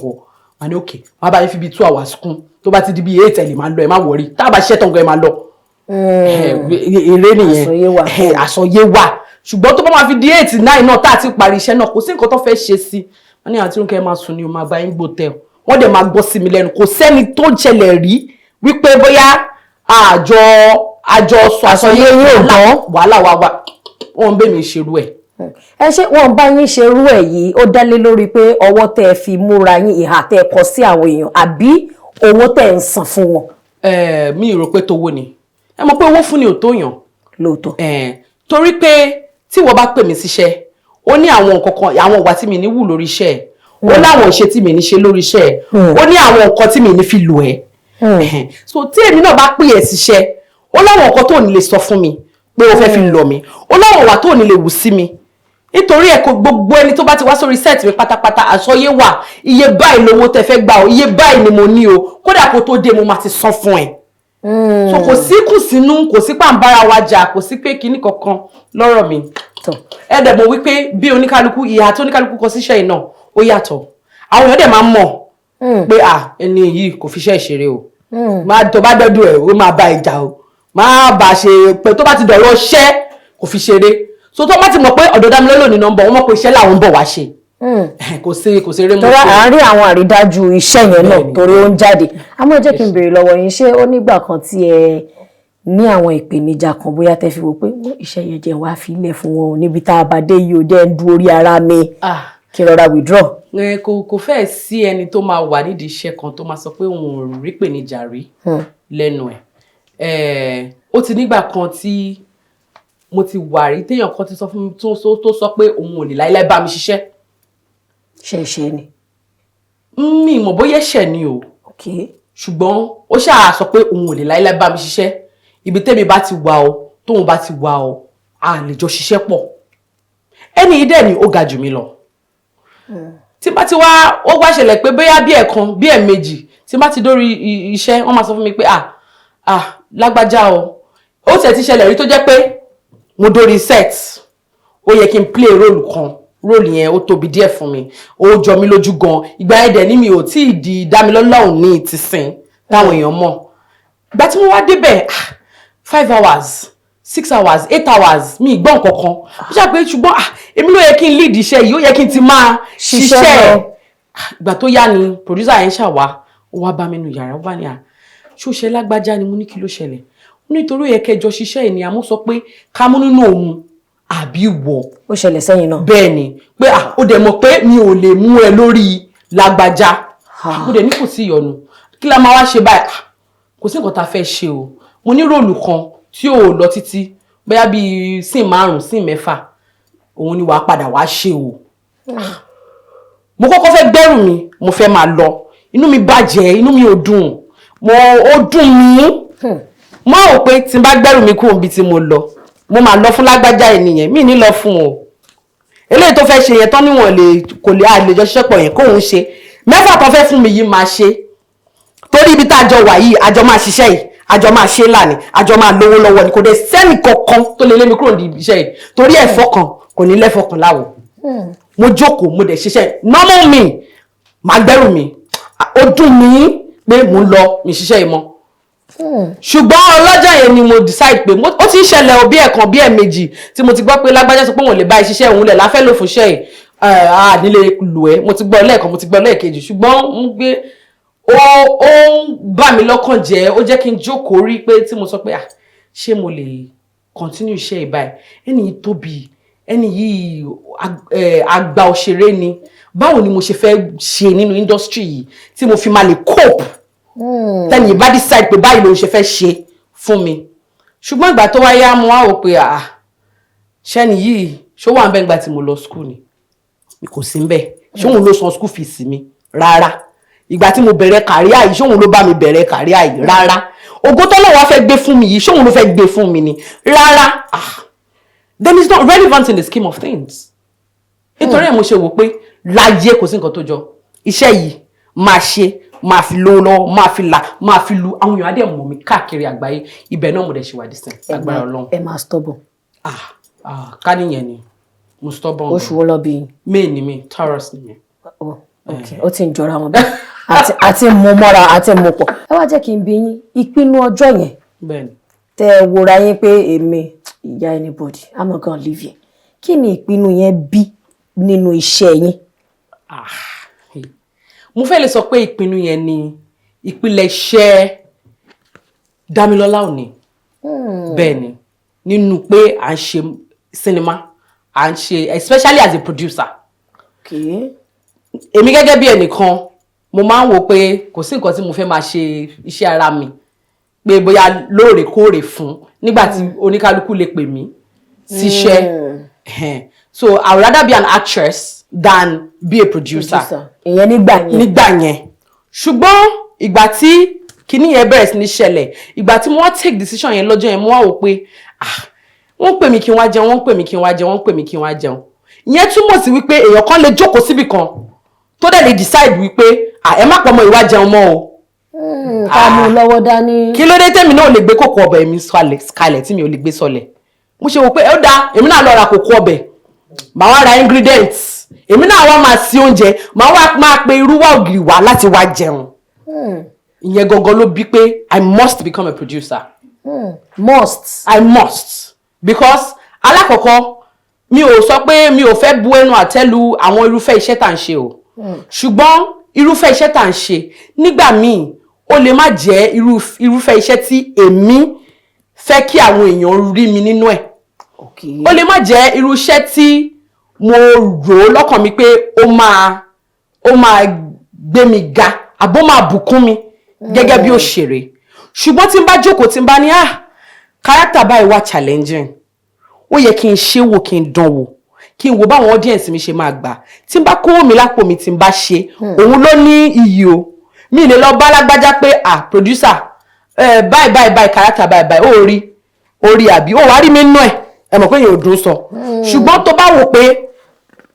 mà ní òkè má bá yín fi bíi 2 hours kún. Tó bá ti di bíi 8, ẹ̀ lè máa lọ, ẹ má worry. Tá a bá ṣiṣẹ́ tán gan, ẹ máa lọ. Eré nìyẹn. Àsọyé wà. Àsọyé wà, ṣùgbọ́n tó bá máa fi di 8, 9 náà tá a ti parí iṣẹ́ náà, kò sí nǹkan tó fẹ́ ṣe sí. Wọ́n ní, àǹtí Rónkẹ́, máa sùn ni o, máa bá yín gbò tẹ̀. Wọ́n dẹ̀ máa gbọ́ sí mi lẹ́nu. Kò sẹ́ni tó ṣẹlẹ̀ rí wípé bóyá àjọ sọ Àsọyé yóò gbọ́. Wàhálà wà wà, wọ́n ń bẹ̀ mí ṣerú ẹ̀. Ẹ ṣé, wọn bá yín ṣe irú ẹ̀ yìí, ó dálé lórí pé ọwọ́ tẹ́ ẹ fi múra yín, ìhà tẹ́ ẹ kọ sí àwọn èèyàn, àbí owó tẹ́ ẹ ń san fún wọn? Mi rò pé towó ni. Ẹ mọ̀ pé owó fún ni ò tó yàn. Lóòótọ́. Torí pé tí wọ́n bá pè mí síṣẹ́, ó ní àwọn nǹkan kan, àwọn ìwà tí mi ní wù lórí iṣẹ́ ẹ̀, ó láwọn ìṣe tí mi ní ṣe lórí iṣẹ́ ẹ̀, ó ní àwọn nǹkan tí mi ní fi lò ẹ́. So tí èmi náà bá pè ẹ́ síṣẹ́, ó láwọn nǹkan tó ní lè sọ fún mi pé o fẹ́ fi lọ̀ mí, ó láwọn ìwà tó ní lè wù sí mi. Nítorí ẹ̀, kò gbogbo ẹni tó bá ti wá sórí set mi pátápátá, àsọyé wà. Iye báyìí lówó tẹ́ fẹ́ gbà o, iye báyìí ni mo ní o. Kódà kó tó dé, mo máa ti san fún ẹ. So kò sí kùsínú, kò sí pàǹbára wa jà, kò sí pé kinní kankan lọ́rọ̀ mi. Ẹ dẹ̀ mọ̀ wípé bí oníkálukú, ìhà tí oníkálukú kọ síṣẹ́ yìí náà ó yàtọ̀. Àwọn èèyàn dẹ̀ máa ń mọ̀ pé, à, ẹni yìí kò fi iṣẹ́ ìṣeré o. Má tó bá dọ́dún ẹ̀, ó máa bá ìjà o, má bá ṣe pé tó bá ti dọ̀rọ̀ ṣẹ́, kò fi ṣeré. So tó bá ti mọ̀ pé ọ̀dọ̀ Dámilọ́lá ní nọ́mbà wọ́n, mọ̀ pé iṣẹ́ làwọn ń bọ̀ wá ṣe. Kò sí eré mú. Torí à ń rí àwọn àrídájú iṣẹ́ yẹn náà. Bẹ́ẹ̀ni. Torí ó ń jáde. Àmọ́ ẹ jẹ́ kí n béèrè lọ́wọ́ yín, ṣé ó nígbà kan tí ẹ ní àwọn ìpèníjà kan, bóyá tẹ́ fi wò pé wọ́n iṣẹ́ yẹn jẹ́ wá filẹ̀ fún wọn o, níbi tá a bá dé yìí, ó jẹ́ ń du orí ara mi, kí n rọra withdraw? Ẹ, kò fẹ́ẹ̀ sí ẹni tó máa wà nídìí iṣẹ́ kan tó máa sọ pé òun ò rí ìpèníjà rí lẹ́nu ẹ̀. Ó ti nígbà kan tí mo ti wà rí téèyàn kan ti sọ fún mi, tó sọ pé òun ò lè láíláí bá mi ṣiṣẹ́. Ṣe ṣe ni? Mi mọ̀ bóyá ẹ̀ṣẹ̀ ni o, ṣùgbọ́n ó ṣáà sọ pé òun ò lè láíláí bá mi ṣiṣẹ́. Ibi tẹ́mi bá ti wà o, tóun bá ti wà o, a lè jọ ṣiṣẹ́ pọ̀. Ẹni yìí dẹ̀ ni ó ga jù mí lọ. Tí bá ti wá, ó wá ṣẹlẹ̀ pé bóyá bí ẹ̀kan bí ẹ̀ẹ̀mejì tí bá ti dórí iṣẹ́, wọ́n máa sọ fún mi pé, ah, ah, lágbájá o. Ó tiẹ̀ ti ṣẹlẹ̀ rí tó jẹ́ pé mo dórí set, ó yẹ kí n play role kan. Role yẹn ó tóbi díẹ̀ fún mi, ó jọ mí lójú gan. Ìgbà yẹn dẹ̀ ní mi ò tí ì di Dámilọ́lá òní ti sìn táwọn èèyàn mọ̀. Ìgbà tí mo wá débẹ̀, ah, 5 hours, 6 hours, 8 hours, mi ì gbọ́ nǹkan kan. Ó ṣàpè, ṣùgbọ́n, ah, èmi ló yẹ kí n lead iṣẹ́ yìí, ó yẹ kí n ti máa ṣiṣẹ́ ṣiṣẹ́. Lọ. Ah, ìgbà tó yá ni producer yẹn ṣàwá, ó wá bá mi nù yàrá, ó bá ní, à, ṣó ṣe lágbájá ni? Mo ní, kí ló ṣẹlẹ̀? Ó nítorí ó yẹ kẹjọ ṣiṣẹ́ ẹ̀ ní, àmọ́ sọ pé ká mú nínú òun àbí wọ̀. Ó ṣẹlẹ̀ sẹ́yìn náà? Bẹ́ẹ̀ ni, pé à, ó dẹ̀ mọ̀ pé mi ò lè mú ẹ lórí lágbájá. Ó dẹ̀ ní kò sí ìyọnu, kí la máa wá ṣe báyìí? Ah, kò sí nǹkan tá a fẹ́ ṣe o. Mo ní role kan tí ò lọ títí, bóyá bíi scene 5, scene 6, òun ni wàá padà wá ṣe o. Mo kọ́kọ́ fẹ́ gbẹ́rù mi, mo fẹ́ máa lọ. Inú mi bàjẹ́, inú mi ò dùn. Mo ó dùn mí. Mo rò pé tí n bá gbẹ́rù mi kúrò níbi tí mo lọ, mo máa lọ fún lágbájá ènìyàn mi ní lọ fún o. Eléyìí tó fẹ́ ṣe yẹn tán níwọ̀n lè kò lè àlejò ṣiṣẹ́ pọ̀ yẹn, kóun ṣe 6 tó fẹ́ fún mi yìí máa ṣe. Torí ibi tá a jọ wà yìí, àjọ máa ṣiṣẹ́ yìí, àjọ máa ṣe là ní, àjọ máa lówó lọ́wọ́ ni. Kò dé sẹ́nì kankan tó lè lé mi kúrò ní iṣẹ́ yìí, torí ẹ̀fọ́ kan kò ní lẹ́fọ́ kan láwọ̀. Mo jókòó, mo dẹ̀ ṣiṣẹ́ normal me, màá gbẹ́rù mi. Ó dùn mí pé mo ń lọ, mi ṣiṣẹ́ yìí mọ́, ṣùgbọ́n ọlọ́jọ́ yẹn ni mo decide pé ó ti ń ṣẹlẹ̀ o, bí ẹ̀kan bí ẹ̀ẹ̀mejì tí mo ti gbọ́ pé lágbájá sọ pé òun ò lè bá iṣẹ́ òun lẹ̀ láfẹ́ lò fún iṣẹ́ yìí, à nílé lò ẹ́. Mo ti gbọ́ lẹ́ẹ̀kan, mo ti gbọ́ lẹ́ẹ̀kejì, ṣùgbọ́n mo gbé ó ń bà mí lọ́kàn jẹ́. Ó jẹ́ kí n jókòó rí pé tí mo sọ pé, ah, ṣé mo lè continue iṣẹ́ yìí báyìí? Ẹni yìí tóbi, ẹni yìí àgbà òṣèré ni. Báwo ni mo ṣe fẹ́ ṣe nínú industry yìí tí mo fi máa lè cope tẹ́ni bá decide pé báyìí lòun ṣe fẹ́ ṣe fún mi? Ṣùgbọ́n ìgbà tó wá yá, mo wá wò pé, ah, ṣẹ́ni yìí ṣó wà ń bẹ́ ìgbà tí mo lọ school ni? Kò sí ń bẹ̀. Ṣóun ló san school fees mi? Rárá. Ìgbà tí mo bẹ̀rẹ̀ career yìí, ṣóun ló bá mi bẹ̀rẹ̀ career yìí? Rárá. Ògo tọ́lọ́run wá fẹ́ gbé fún mi yìí, ṣóun ló fẹ́ gbé fún mi ni? Rárá. Ah, then it's not relevant in the scheme of things. Nítorí ẹ̀ mo ṣe wò pé láyé, kò sí nǹkan tó jọ. Iṣẹ́ yìí máa ṣe, máa fi lówó lọ́wọ́, máa fi là, máa fi lu àwọn èèyàn, á dẹ̀ mọ̀ mí káàkiri àgbáyé. Ibẹ̀ náà mo dẹ̀ ṣe wà dísìn, agbára Ọlọ́run. Ẹ máa stubborn. Ah ah, ká níyẹn ni mo stubborn. Oṣù wo lọ bí yín? May ni mi, Taurus ni mi. Oh, ok, ó ti ń jọra wọn bẹ́ẹ̀, àti mú mọ́ra, àti mú pọ̀. Ẹ wá jẹ́ kí n bi yín, ìpinnu ọjọ́ yẹn Bẹ́ẹ̀ni. tẹ́ ẹ wòra yín pé èmi ìyá anybody, I'm not gonna leave here, kí ni ìpinnu yẹn bí nínú iṣẹ́ yín? Ah, hey. Mo fẹ́ lè sọ pé ìpinnu yẹn ni ìpilẹ̀ṣẹ̀ Dámilọ́lá Òní. Bẹ́ẹ̀ ni, nínú pé à ń ṣe sinimá, à ń ṣe, especially as a producer. Èmi gẹ́gẹ́ bí ẹnìkan, mo máa ń wò pé kò sí nǹkan tí mo fẹ́ máa ṣe iṣẹ́ ara mi pé bóyá lóòrèkóòrè fún nígbà tí oníkálukú lè pè mí síṣẹ́. Ẹhẹ́n. So I would rather be an actress than be a producer. Ìyẹn nígbà yẹn. Nígbà yẹn. Ṣùgbọ́n ìgbà tí kinní yẹn bẹ̀rẹ̀ sí ní ṣẹlẹ̀, ìgbà tí mo wá take decision yẹn lọ́jọ́ yẹn, mo wá wò pé, ah, wọ́n pè mí kí n wá jẹun, wọ́n pè mí kí n wá jẹun, wọ́n pè mí kí n wá jẹun. Ìyẹn túmọ̀ sí wípé èèyàn kan lè jókòó síbì kan tó dẹ̀ lè decide wípé, ah, ẹ má pọ̀ mọ́ ìwà jẹun mọ́ o. Ká mú un lọ́wọ́ dání. Kí ló dé tèmi náà lè gbé kòkò ọbẹ̀ mi kalẹ̀ tí mi ò lè gbé sọlẹ̀? Mo ṣe wò pé ó dáa, èmi náà lọ ra kòkò ọbẹ̀, màá wá ra ingredients, èmi náà wá máa sí oúnjẹ, màá wá máa pe irú wá ògìrì wá láti wá jẹun. Ìyẹn gangan ló bí pé I must become a producer. Must. I must, because alákọ̀ọ́kọ́, mi ò sọ pé mi ò fẹ́ bu ẹnu àtẹ́ lu àwọn irúfẹ́ iṣẹ́ tá à ń ṣe o, ṣùgbọ́n irúfẹ́ iṣẹ́ tá à ń ṣe nígbà míì, ó lè má jẹ́ irúfẹ́ iṣẹ́ tí èmi fẹ́ kí àwọn èèyàn rí mi nínú ẹ̀. Ó lè má jẹ́ irú iṣẹ́ tí mo rò ó lọ́kàn mi pé ó máa gbé mi ga àbó máa bùkún mi gẹ́gẹ́ bí òṣèré. Ṣùgbọ́n tí n bá jókòó, tí n bá ní, ah, character báyìí wà challenging, ó yẹ kí n ṣe wò, kí n dán wò, kí n wo báwọn audience mi ṣe máa gbà, tí n bá kówó mi lápò mi, tí n bá ṣe, òun ló ní iyì o. Mi lè lọ bá lágbájá pé, ah, producer, báyìí báyìí báyìí, character báyìí báyìí, ó rí ó rí àbí ó wàá rí mi nú ẹ̀. Ẹ mọ̀ pé èèyàn ò dùn sọ. Ṣùgbọ́n tó bá wò pé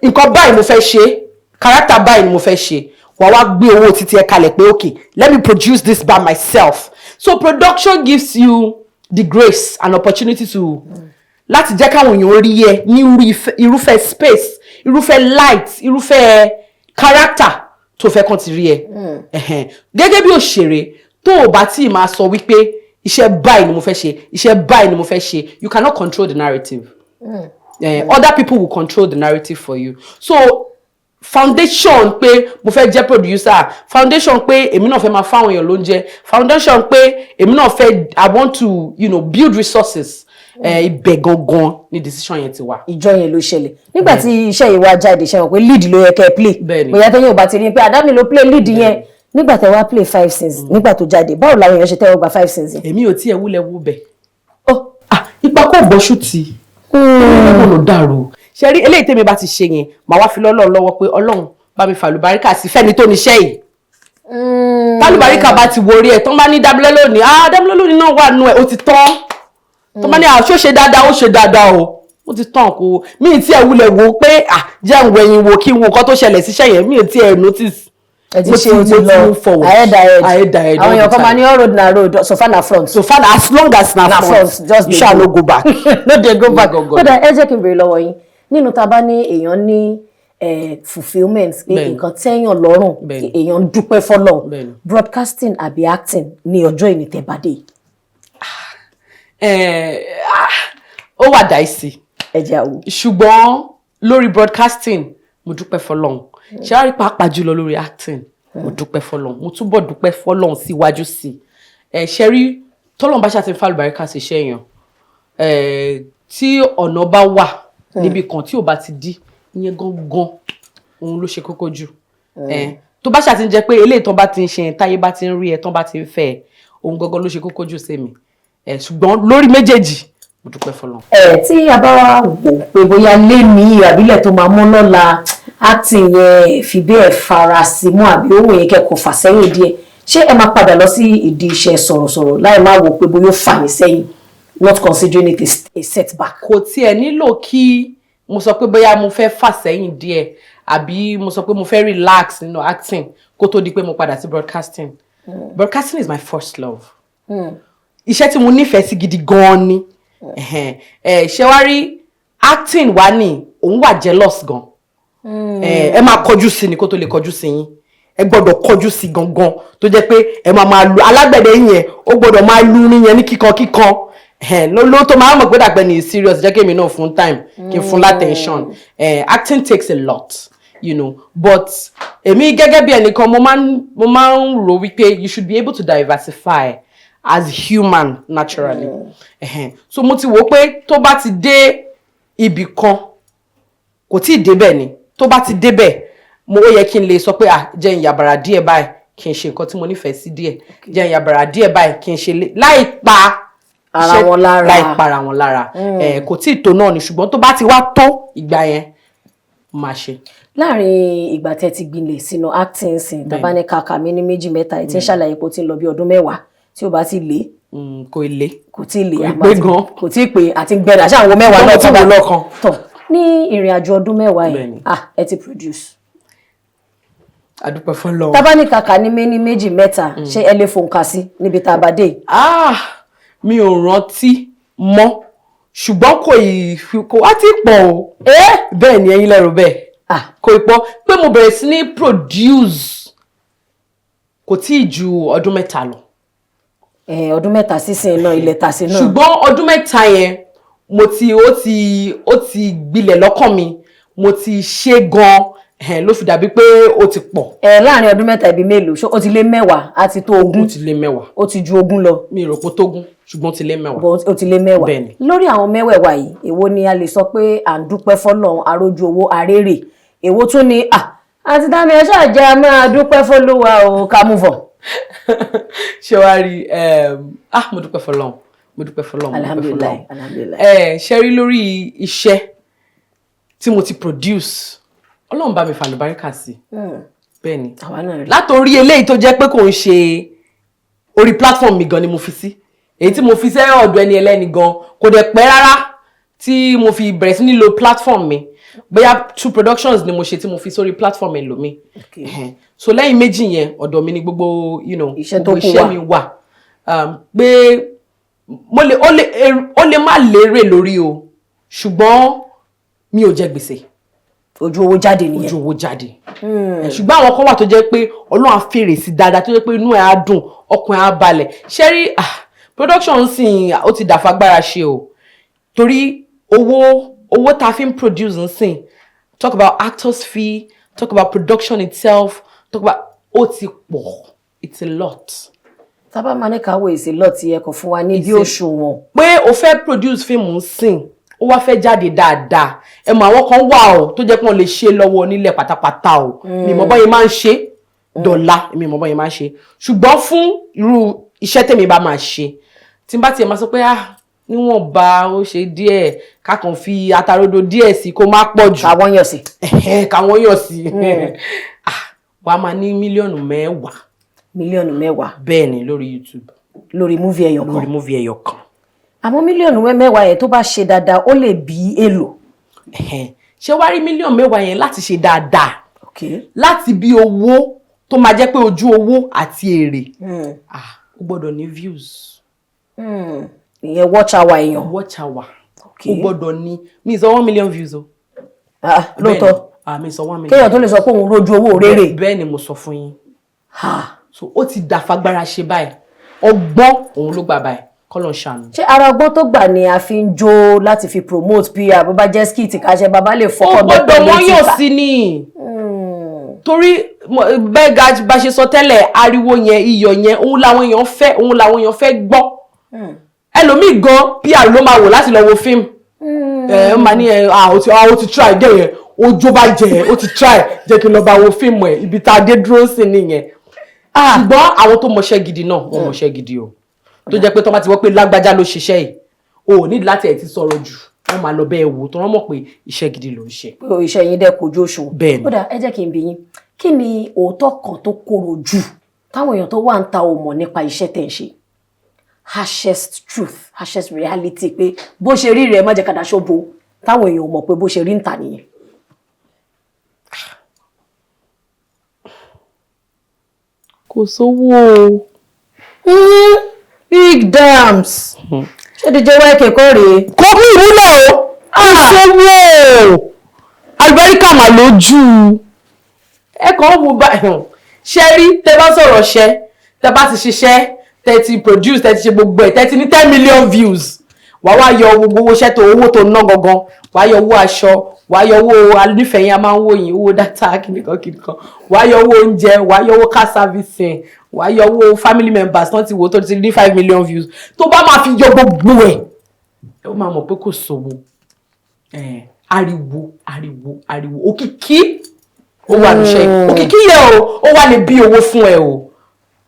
nǹkan báyìí mo fẹ́ ṣe, character báyìí ni mo fẹ́ ṣe, wà wá gbé owó títí ẹ kalẹ̀ pé, okay, let me produce this by myself. So production gives you the grace and opportunity to láti jẹ́ káwọn èèyàn rí ẹ ní irúfẹ́ space, irúfẹ́ light, irúfẹ́ character tó fẹ́ kàn ti rí ẹ. Ẹ̀hẹ̀n. Gẹ́gẹ́ bí òṣèré, tó o bá tí ì máa sọ wípé iṣẹ́ báyìí ni mo fẹ́ ṣe, iṣẹ́ báyìí ni mo fẹ́ ṣe, you cannot control the narrative. Other people will control the narrative for you. So foundation pé mo fẹ́ jẹ́ producer, foundation pé èmi náà fẹ́ máa fáwọn èèyàn lóúnjẹ, foundation pé èmi náà fẹ́, I want to build resources, ibẹ̀ gangan ni decision yẹn ti wà. Ìjọ yẹn ló ṣẹlẹ̀. Nígbà tí iṣẹ́ yìí wá jáde, ṣe mọ̀ pé lead ló yẹ kẹ́ ẹ play? Bẹ́ẹ̀ni. Bóyá tẹ́yìn ò bá ti rí i pé Àdámì ló play lead yẹn. Nígbà tẹ́ wá play five scenes, nígbà tó jáde, báwo làwọn èèyàn ṣe tẹ́wọ́ gba five scenes yẹn? Èmi ò tiẹ̀ wúlẹ̀ wú bẹ̀. Oh. Ah, ipa kò gbọ́sù tí ọlọ́run ló dàrú. Ṣe rí eléyìí tèmi bá ti ṣe yẹn, màá wá fi lọ́lọ́run lọ́wọ́ pé Ọlọ́run bá mi fàlùbáríkà sí fẹ́ni tó níṣẹ́ yìí. Tálùbáríkà bá ti wo orí ẹ̀, tán bá ní Dámilọ́lá Òní, ah, Dámilọ́lá Òní náà wà nù ẹ̀, ó ti tán. Tán bá ní àṣọ ṣe dáadáa, ó ṣe dáadáa o, ó ti tán. Kó mi ì tiẹ̀ wulẹ̀ wò ó pé, ah, jẹ́ ń wẹ̀yìn wò kí n wo nǹkan tó ṣẹlẹ̀ síṣẹ́ yẹn, mi ì tiẹ̀ notice. Ẹ ti Mo ṣe, o ti mo lọ move forward. Ahead, ahead. Ahead, ahead Àwọn all èèyàn the kan máa time. ní all road na road, so far na front. So far, as long as na Na front, front, just you dey shall go. no go back. No dey go back. Go, go, go. Kódà, ẹ jẹ́ kí n béèrè lọ́wọ́ yín, nínú tá a bá ní èèyàn ní fulfilment pé nǹkan tẹ́yàn lọ́rùn, èèyàn ń dúpẹ́ fọ́lọ́run, broadcasting àbí acting ní ọjọ́ ìní tẹ̀bàdé? Ah, ó wà dicey. Ẹ jẹ́ àwò. Ṣùgbọ́n lórí broadcasting, mo dúpẹ́ fọlọ́run. Ṣé wàá rí, pàápàá jùlọ lórí acting, mo dúpẹ́ fọlọ́run, mo túbọ̀ dúpẹ́ fọlọ́run síwájú sí i. Ẹ ṣe rí, tọ́lọ́run bá ṣáà ti ń fàlùbáríkà sí iṣẹ́ èèyàn, tí ọ̀nà bá wà níbi kan tí ò bá ti dí, ìyẹn gangan òun ló ṣe kókó jù. Tó bá ṣáà ti ń jẹ́ pé eléyìí tán bá ti ń ṣe, táyé bá ti ń rí ẹ, tán bá ti ń fẹ́ ẹ, òun gangan ló ṣe kókó jù sí mi. Ṣùgbọ́n lórí méjèèjì, mo dúpẹ́ fọlọ́run. Ẹ tí a bá wá wò pé bóyá lémi àbílẹ̀ tó máa mú lọ́la, acting yẹn fi bẹ́ẹ̀ fara sí mú, àbí owó yẹn kẹ́kọ̀ọ́ fà sẹ́yìn díẹ̀, ṣé ẹ máa padà lọ sí ìdí iṣẹ́ sọ̀rọ̀sọ̀rọ̀ láì má wò pé bóyá ó fà yín sẹ́yìn, not considering it a setback? Kò tiẹ̀ nílò kí mo sọ pé bóyá mo fẹ́ fà sẹ́yìn díẹ̀, àbí mo sọ pé mo fẹ́ relax nínú acting kó tó di pé mo padà sí broadcasting. Broadcasting is my first love. Iṣẹ́ tí mo nífẹ̀ẹ́ sí gidi gan-an ni. Ẹ̀hẹ̀n. Ṣé wá rí acting wá ní, òun wà jealous gan. Ẹ máa kọjú sí ni kó tó lè kọjú sí yín. Ẹ gbọ́dọ̀ kọjú sí gangan, tó jẹ́ pé ẹ máa máa lu alágbẹ̀dẹ yẹn, ó gbọ́dọ̀ máa lu irin yẹn ní kíkan kíkan. Ẹ̀hẹ̀n, ló tó máa mọ̀ pé dàgbẹ́ ni serious, jẹ́ kí èmi náà fún time, kí n fún attention. Acting takes a lot, but èmi gẹ́gẹ́ bí ẹnìkan, mo máa ń rò wípé you should be able to diversify as human naturally. Ẹ̀hẹ̀n. So mo ti wò ó pé tó bá ti dé ibì kan, kò tí ì débẹ̀ ni, tó bá ti débẹ̀, mo ó yẹ kí n lè sọ pé, ah, jẹ́ n yàbàrà díẹ̀ báyìí, kí n ṣe nǹkan tí mo nífẹ̀ẹ́ sí díẹ̀, jẹ́ n yàbàrà díẹ̀ báyìí, kí n ṣe láì pa ara wọn lára. Láì para wọn lára. Kò tí ì tó náà ni, ṣùgbọ́n tó bá ti wá tó ìgbà yẹn, máa ṣe. Láàrin ìgbà tẹ́ ti gbilẹ̀ sínú acting sìn, tàbá ní kàkà mi ní méjì mẹ́ta, ẹ ti ń ṣàlàyé pé ó ti ń lọ bí ọdún 10 tí ó bá ti lé. Kò ì lé. Kò tí ì lé. Kò ì àmọ́ pé gan. Kò tí ì pé àti gbẹdà ṣáà àwọn 10 Lọ́wọ́ náà tí wò lọ́kàn. Tọ̀ ní ìrìn àjò ọdún 10 yìí, ah, ẹ ti produce. Adúpẹ́ fọ́lọ́run. Tábà ní kàkà ní méní méjì mẹ́ta, ṣé ẹ lè fòǹkà sí níbi tá a bá dé yìí? Ah, mi ò rántí mọ́, ṣùgbọ́n kò ì kò wá tí pọ̀ o. Bẹ́ẹ̀ ni, ẹ̀yin lẹ́rù bẹ́ẹ̀. Ah. Kò ì pọ̀ pé mo bẹ̀rẹ̀ sí ní produce, kò tí ì ju ọdún 3 lọ. Ọdún 3 sísìn náà, ilẹ̀ tà sí náà. Ṣùgbọ́n ọdún 3 yẹn, mo ti ó ti ó ti gbilẹ̀ lọ́kàn mi, mo ti ṣe gan, ló fi dàbí pé ó ti pọ̀. Láàrin ọdún 3, ibi mélòó? Ṣó ó ti lé 10? Á ti tó 20? Ó ti lé 10. Ó ti ju 20 lọ? Mi rò pé ó tógún, ṣùgbọ́n ó ti lé 10. But ó ti lé 10. Bẹ́ẹ̀ni. Lórí àwọn mẹ́wẹ̀ẹ̀wá yìí, èwo ni a lè sọ pé à ń dúpẹ́ fọ́lọ́run, arójú owó arérè? Èwo tún ni, ah, àti Dami, ẹ ṣáà jẹ́ a máa dúpẹ́ fọ́lúwa o, ká move on? Ṣé wàá rí, ah, mo dúpẹ́ fọ́lọ́run, mo dúpẹ́ fọ́lọ́run, mo dúpẹ́ Alhamdulilayi. fọ́lọ́run. Alhamdulilayi. Ṣe rí, lórí iṣẹ́ tí mo ti produce, Ọlọ́run bá mi fàlùbáríkà sí. Bẹ́ẹ̀ ni. Àwa náà rí. Látòrí eléyìí tó jẹ́ pé kò ń ṣe orí platform mi gan ni mo fi sí, èyí tí mo fi sẹ́ ọ̀dọ̀ ẹni ẹlẹ́ni gan, kò dẹ̀ pẹ́ rárá tí mo fi bẹ̀rẹ̀ sí ní lo platform mi. Bóyá two productions ni mo ṣe tí mo fi sórí platform ẹlòmíì. Ẹhẹn. So lẹ́yìn méjì yẹn, ọ̀dọ̀ mi ni gbogbo Iṣẹ́ tó gbogbo kù iṣẹ́ wà. mi wà. Pé mo lè ó lè má lérè lórí o, ṣùgbọ́n mi ò jẹ gbèsè. Ojú owó jáde nìyẹn. Ojú owó jáde. Ṣùgbọ́n àwọn kan wà tó jẹ́ pé Ọlọ́run á fèrè sí dáadáa, tó jẹ́ pé inú ẹ̀ á dùn, ọkàn ẹ̀ á balẹ̀. Ṣé rí, ah, production sìn, ó ti dàfagbára ṣe o, torí owó tá a fi ń produce ń sìn, talk about actors fee, talk about production itself, talk about, ó ti pọ̀, it's a lot. Tábà máa ní káwọ́ èsì lọ́ọ̀tì, ẹ kò fún wa ní bí òṣùwọ̀n. Pé o fẹ́ produce fíìmù ń sìn, ó wá fẹ́ jáde dáadáa, ẹ mọ̀ àwọn kan wà o tó jẹ́ pé wọ́n lè ṣe lọ́wọ́ onílẹ̀ pátápátá o. Mi mọ̀ bọ́yẹ máa ń ṣe dọ̀la, mi mọ̀ bọ́yẹ máa ń ṣe, ṣùgbọ́n fún irú iṣẹ́ tèmi bá máa ṣe, tí n bá tiẹ̀ máa sọ pé, ah, níwọ̀nba ó ṣe díẹ̀, ká kàn fi atarodo díẹ̀ sí, kó má pọ̀ jù. Káwọn yàn sí. Ẹ̀hẹ́n, káwọn yàn sí, ah, wàá máa ní mílíọ̀nù 10. Mílíọ̀nù 10? Bẹ́ẹ̀ ni, lórí YouTube. Lórí movie ẹyọ kan? Lórí movie ẹyọ kan. Àmọ́ mílíọ̀nù 10 yẹn, tó bá ṣe dáadáa, ó lè bí èlò? Ẹ̀hẹ́n. Ṣé wàá rí, mílíọ̀nù 10 yẹn, láti ṣe dáadáa, láti bí owó Tó máa jẹ́ pé ojú owó àti èrè, ah, ó gbọ́dọ̀ ní views. Ìyẹn watch hour èèyàn. Watch hour. Ó gbọ́dọ̀ ní, mi sọ 1 million views o. Ah, lóòótọ́? Bẹ́ẹ̀ni, ah, mi sọ 1 million. Kéèyàn tó lè sọ pé òun rójú owó rere. Bẹ́ẹ̀ ni mo sọ fún yín. So ó ti dàfagbára ṣe báyìí, ọgbọ́n òun ló gbà báyìí, kọ́lọ̀ ń ṣàánú. Ṣé ara ọgbọ́n tó gbà ni a fi ń jó láti fi promote PR? Bó bá jẹ́ skit ká ṣe, bàbá lè Ó fọkàn? gbọ́dọ̀ wọ́n yàn sí ni, torí bẹ́ẹ̀ ga bá ṣe sọ tẹ́lẹ̀, ariwo yẹn, iyọ̀ yẹn, òun làwọn èèyàn fẹ́, òun làwọn èèyàn fẹ́ gbọ́. Ẹlòmíì gan, PR ló máa wò láti lọ wo fíìmù. Ẹ ó máa ní ẹ, ah, ó ti try dé yẹn, ojú bá jẹ, ó ti try, jẹ́ kí n lọ bá wo fíìmù ẹ. Ibi tá a dé dúró sí nìyẹn. Ṣùgbọ́n àwọn tó mọṣẹ́ gidi náà, wọ́n mọṣẹ́ gidi o, tó jẹ́ pé tó bá ti wọ́n pé lágbájá ló ṣiṣẹ́ yìí, o ò ní láti ẹ̀ ti sọ̀rọ̀ jù, wọ́n máa lọ bẹ́ẹ̀ wò tó wọ́n mọ̀ pé iṣẹ́ gidi ló ń ṣe. Pé iṣẹ́ yín dẹ̀ kojú òṣùwọ̀n. Bẹ́ẹ̀ni. Ó dà, ẹ jẹ́ kí n bi yín, kí ni òótọ́ kan tó korò jù táwọn èèyàn tó wà ń ta ò mọ̀ nípa iṣẹ́ tẹ̀ ń ṣe? Harshest truth, harshest reality, pé bó ṣe rí rẹ̀, má jẹ́ ká daṣọ bo, táwọn èèyàn ò mọ̀ pé bó ṣe rí ń ta nìyẹn. Kò sówó o. Big Dams, ṣé DJ YK kọ́ rèé? Kò mú ìwúlò o, kò sówó o. Àlùbáríkà mà lójú ẹ kàn ń wo báyìí. Ṣe rí, tẹ bá sọ̀rọ̀ ṣẹ, tẹ bá ti ṣiṣẹ́, tẹ ti produce, tẹ ti ṣe gbogbo ẹ̀, tẹ ti ní 10 million views, wàá wá yọ gbogbo owó iṣẹ́ tó, owó tó ná gangan, wàá yọ owó aṣọ, wàá yọ owó anífẹ̀yìn a máa ń wò yín, owó data kìnìkan kìnìkan, wàá yọ owó oúnjẹ, wàá yọ owó car servicing, wàá yọ owó family members tán ti wò, tó ti ní 5 million views. Tó bá máa fi yọ gbogbo ẹ̀, ó máa mọ̀ pé kò sówó. Ariwo, ariwo, ariwo, òkìkí ó wà níṣẹ́. Òkìkí yẹ o, ó wà lè bí owó fún ẹ o.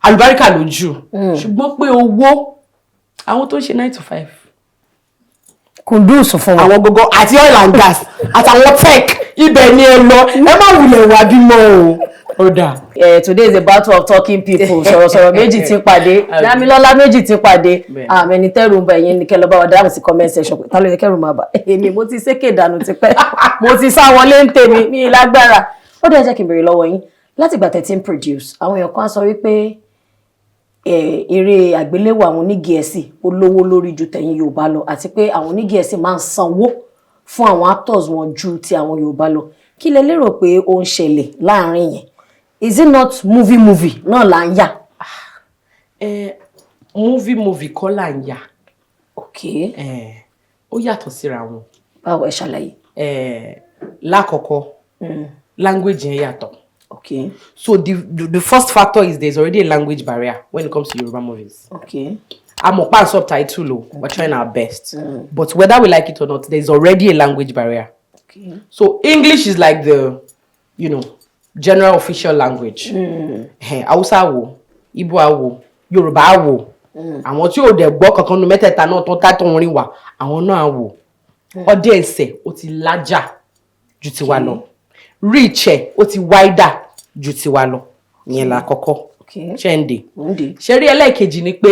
Àlùbáríkà lójú, ṣùgbọ́n pé owó, àwọn tó ń ṣe 9 to 5, Kùndùs fún wọn. Àwọn gbogbo àti oil and gas àtàwọn tech, ibẹ̀ ni ẹ lọ, ẹ má wulẹ̀ wá bímọ o, ó dà. Today is a battle of talking people. Sọ̀rọ̀sọ̀rọ̀ méjì ti pàdé, Dámilọ́lá méjì ti pàdé. Àmì ẹni tẹ́rù ń bá ẹ̀yin ní kẹ́ lọ bá wa dáhùn sí comment section pé ta ló yẹ kẹ́rù máa bà. Èmi mo ti sékè dànù tipẹ́, mo ti sá wọlé ń tèmi ní lágbára. Ó dẹ̀ jẹ́ kí n béèrè lọ́wọ́ yín, láti ìgbà tẹ́ ti ń produce, àwọn èèyàn kan á sọ wípé eré àgbéléwò àwọn onígẹ̀ẹ́sì ó lówó lórí ju tẹ̀yin Yorùbá lọ, àti pé àwọn onígẹ̀ẹ́sì máa ń sanwó fún àwọn actors wọn ju ti àwọn Yorùbá lọ. Kí lẹ lérò pé ó ń ṣẹlẹ̀ láàrin yẹn? Is it not movie movie náà là ń yà? Movie movie kọ́ là ń yà. Ó yàtọ̀ síra wọn. Báwo? Ẹ ṣàlàyé. Lákọ̀ọ́kọ́, language yẹn yàtọ̀. So the first factor is there's already a language barrier when it comes to Yoruba movies. A mọ̀ pa subtitle o, we're trying our best, but whether we like it or not, there's already a language barrier. So English is like the general official language. Hausa wo, Igbo wo, Yorùbá wo, àwọn tí ò dẹ̀ gbọ́ kankan nu mẹ́tẹ̀ẹ̀ta náà tó tá tó ń rìn wá, àwọn náà wò. Audience ẹ̀ ó ti lájà ju tiwa lọ, reach ẹ̀ ó ti wider ju tiwa lọ. Ìyẹn là àkọ́kọ́. Ṣé ń dè? Mo ń dè. Ṣe rí, ẹlẹ́ẹ̀kejì ni pé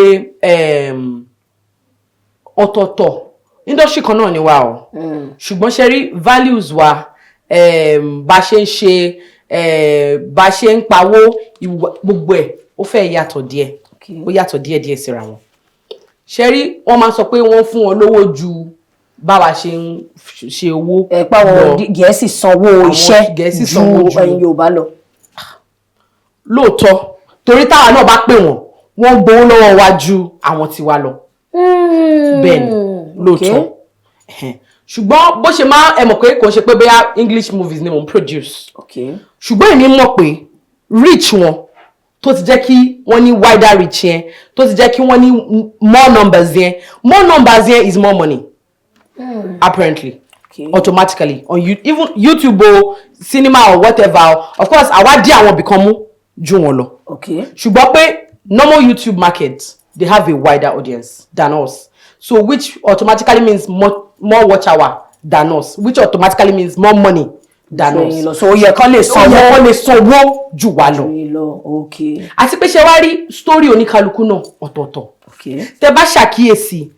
ọ̀tọ̀ọ̀tọ̀ industry kan náà ni wa o, ṣùgbọ́n ṣe rí values wa, bá ṣe ń ṣe, bá ṣe ń pawó, gbogbo ẹ̀ ó fẹ́ yàtọ̀ díẹ̀. Ó yàtọ̀ díẹ̀ díẹ̀ síra wọn. Ṣe rí, wọ́n máa ń sọ pé wọ́n fún wọn lówó ju báwa ṣe ń ṣe owó Ẹ pa àwọn lọ. Gẹ̀ẹ́sì sanwó Àwọn iṣẹ́ Gẹ̀ẹ́sì ju sanwó ju ẹ̀yin Yorùbá lọ. Lóòótọ́, torí táwa náà bá pè wọ́n, wọ́n ń gbowó lọ́wọ́ wa ju àwọn tiwa lọ. Bẹ́ẹ̀ ni lóòótọ́. Ẹ̀hẹ̀n. Ṣùgbọ́n bó ṣe máa, ẹ mọ̀ pé kò ṣe pé bóyá English movies ni mò ń produce, ṣùgbọ́n èmi mọ̀ pé reach wọn tó ti jẹ́ kí wọ́n ní wider reach yẹn, tó ti jẹ́ kí wọ́n ní more numbers yẹn, more numbers yẹn is more money, apparently. Automatically on you, even YouTube o, cinema or whatever o, of course àwa dí àwọn ibìkan mú ju wọn lọ. Ṣùgbọ́n pé normal YouTube market, they have a wider audience than us, so which automatically means more watch hour than us, which automatically means more money than us. Ẹ̀yin lọ, so ó yẹ kán lè Ó yẹ sanwó kó lè sanwó jù wá lọ. Ẹ̀yin lọ, okay. Àti pé ṣe wá rí, story oníkálukú náà ọ̀tọ̀ọ̀tọ̀. Tẹ bá ṣàkíyèsí,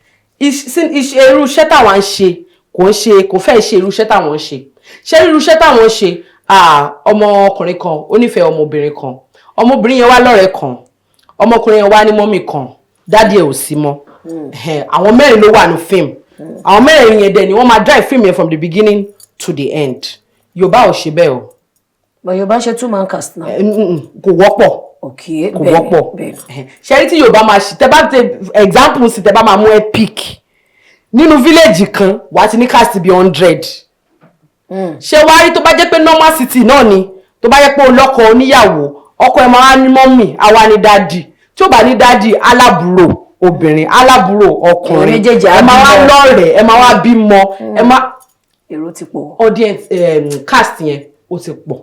irú iṣẹ́ táwọn ń ṣe, kò ń ṣe, kò fẹ́ ṣe irú iṣẹ́ táwọn ń ṣe. Ṣé irú iṣẹ́ táwọn ń ṣe, ah, ọmọkùnrin kan ó nífẹ̀ẹ́ ọmọbìnrin kan. Ọmọbìnrin yẹn wá lọ́rẹ̀ẹ́ kan, ọmọkùnrin yẹn wá ní mummy kan, daddy ẹ̀ ò sí mọ́. Àwọn mẹ́rin ló wà ní fíìmù. Àwọn mẹ́rin yẹn dẹ̀ ni wọ́n máa drive fíìmù yẹn from the beginning to the end. Yorùbá ò ṣe bẹ́ẹ̀ o. But Yorùbá ṣe two man cast now. Kò wọ́pọ̀. Kò wọ́pọ̀. Ṣe rí tí Yorùbá máa ṣe, tẹ bá tẹ example sí, tẹ bá máa mú epic nínú village kan, wàá ti ní cast bí 100. Ṣé wàá rí, tó bá jẹ́ pé normal city náà ni, tó bá jẹ́ pé olọ́kọ oníyàwó, ọkọ ẹ̀ máa ní mummy, àwa ní daddy. Tí ó bá ní daddy, alábùrò obìnrin, alábùrò ọkùnrin. Méjèèjì á ẹ máa wá bímọ. lọ́rẹ̀ẹ́, ẹ máa wá bímọ, ẹ máa Èrò ti pọ̀. Audience, cast yẹn ó ti pọ̀.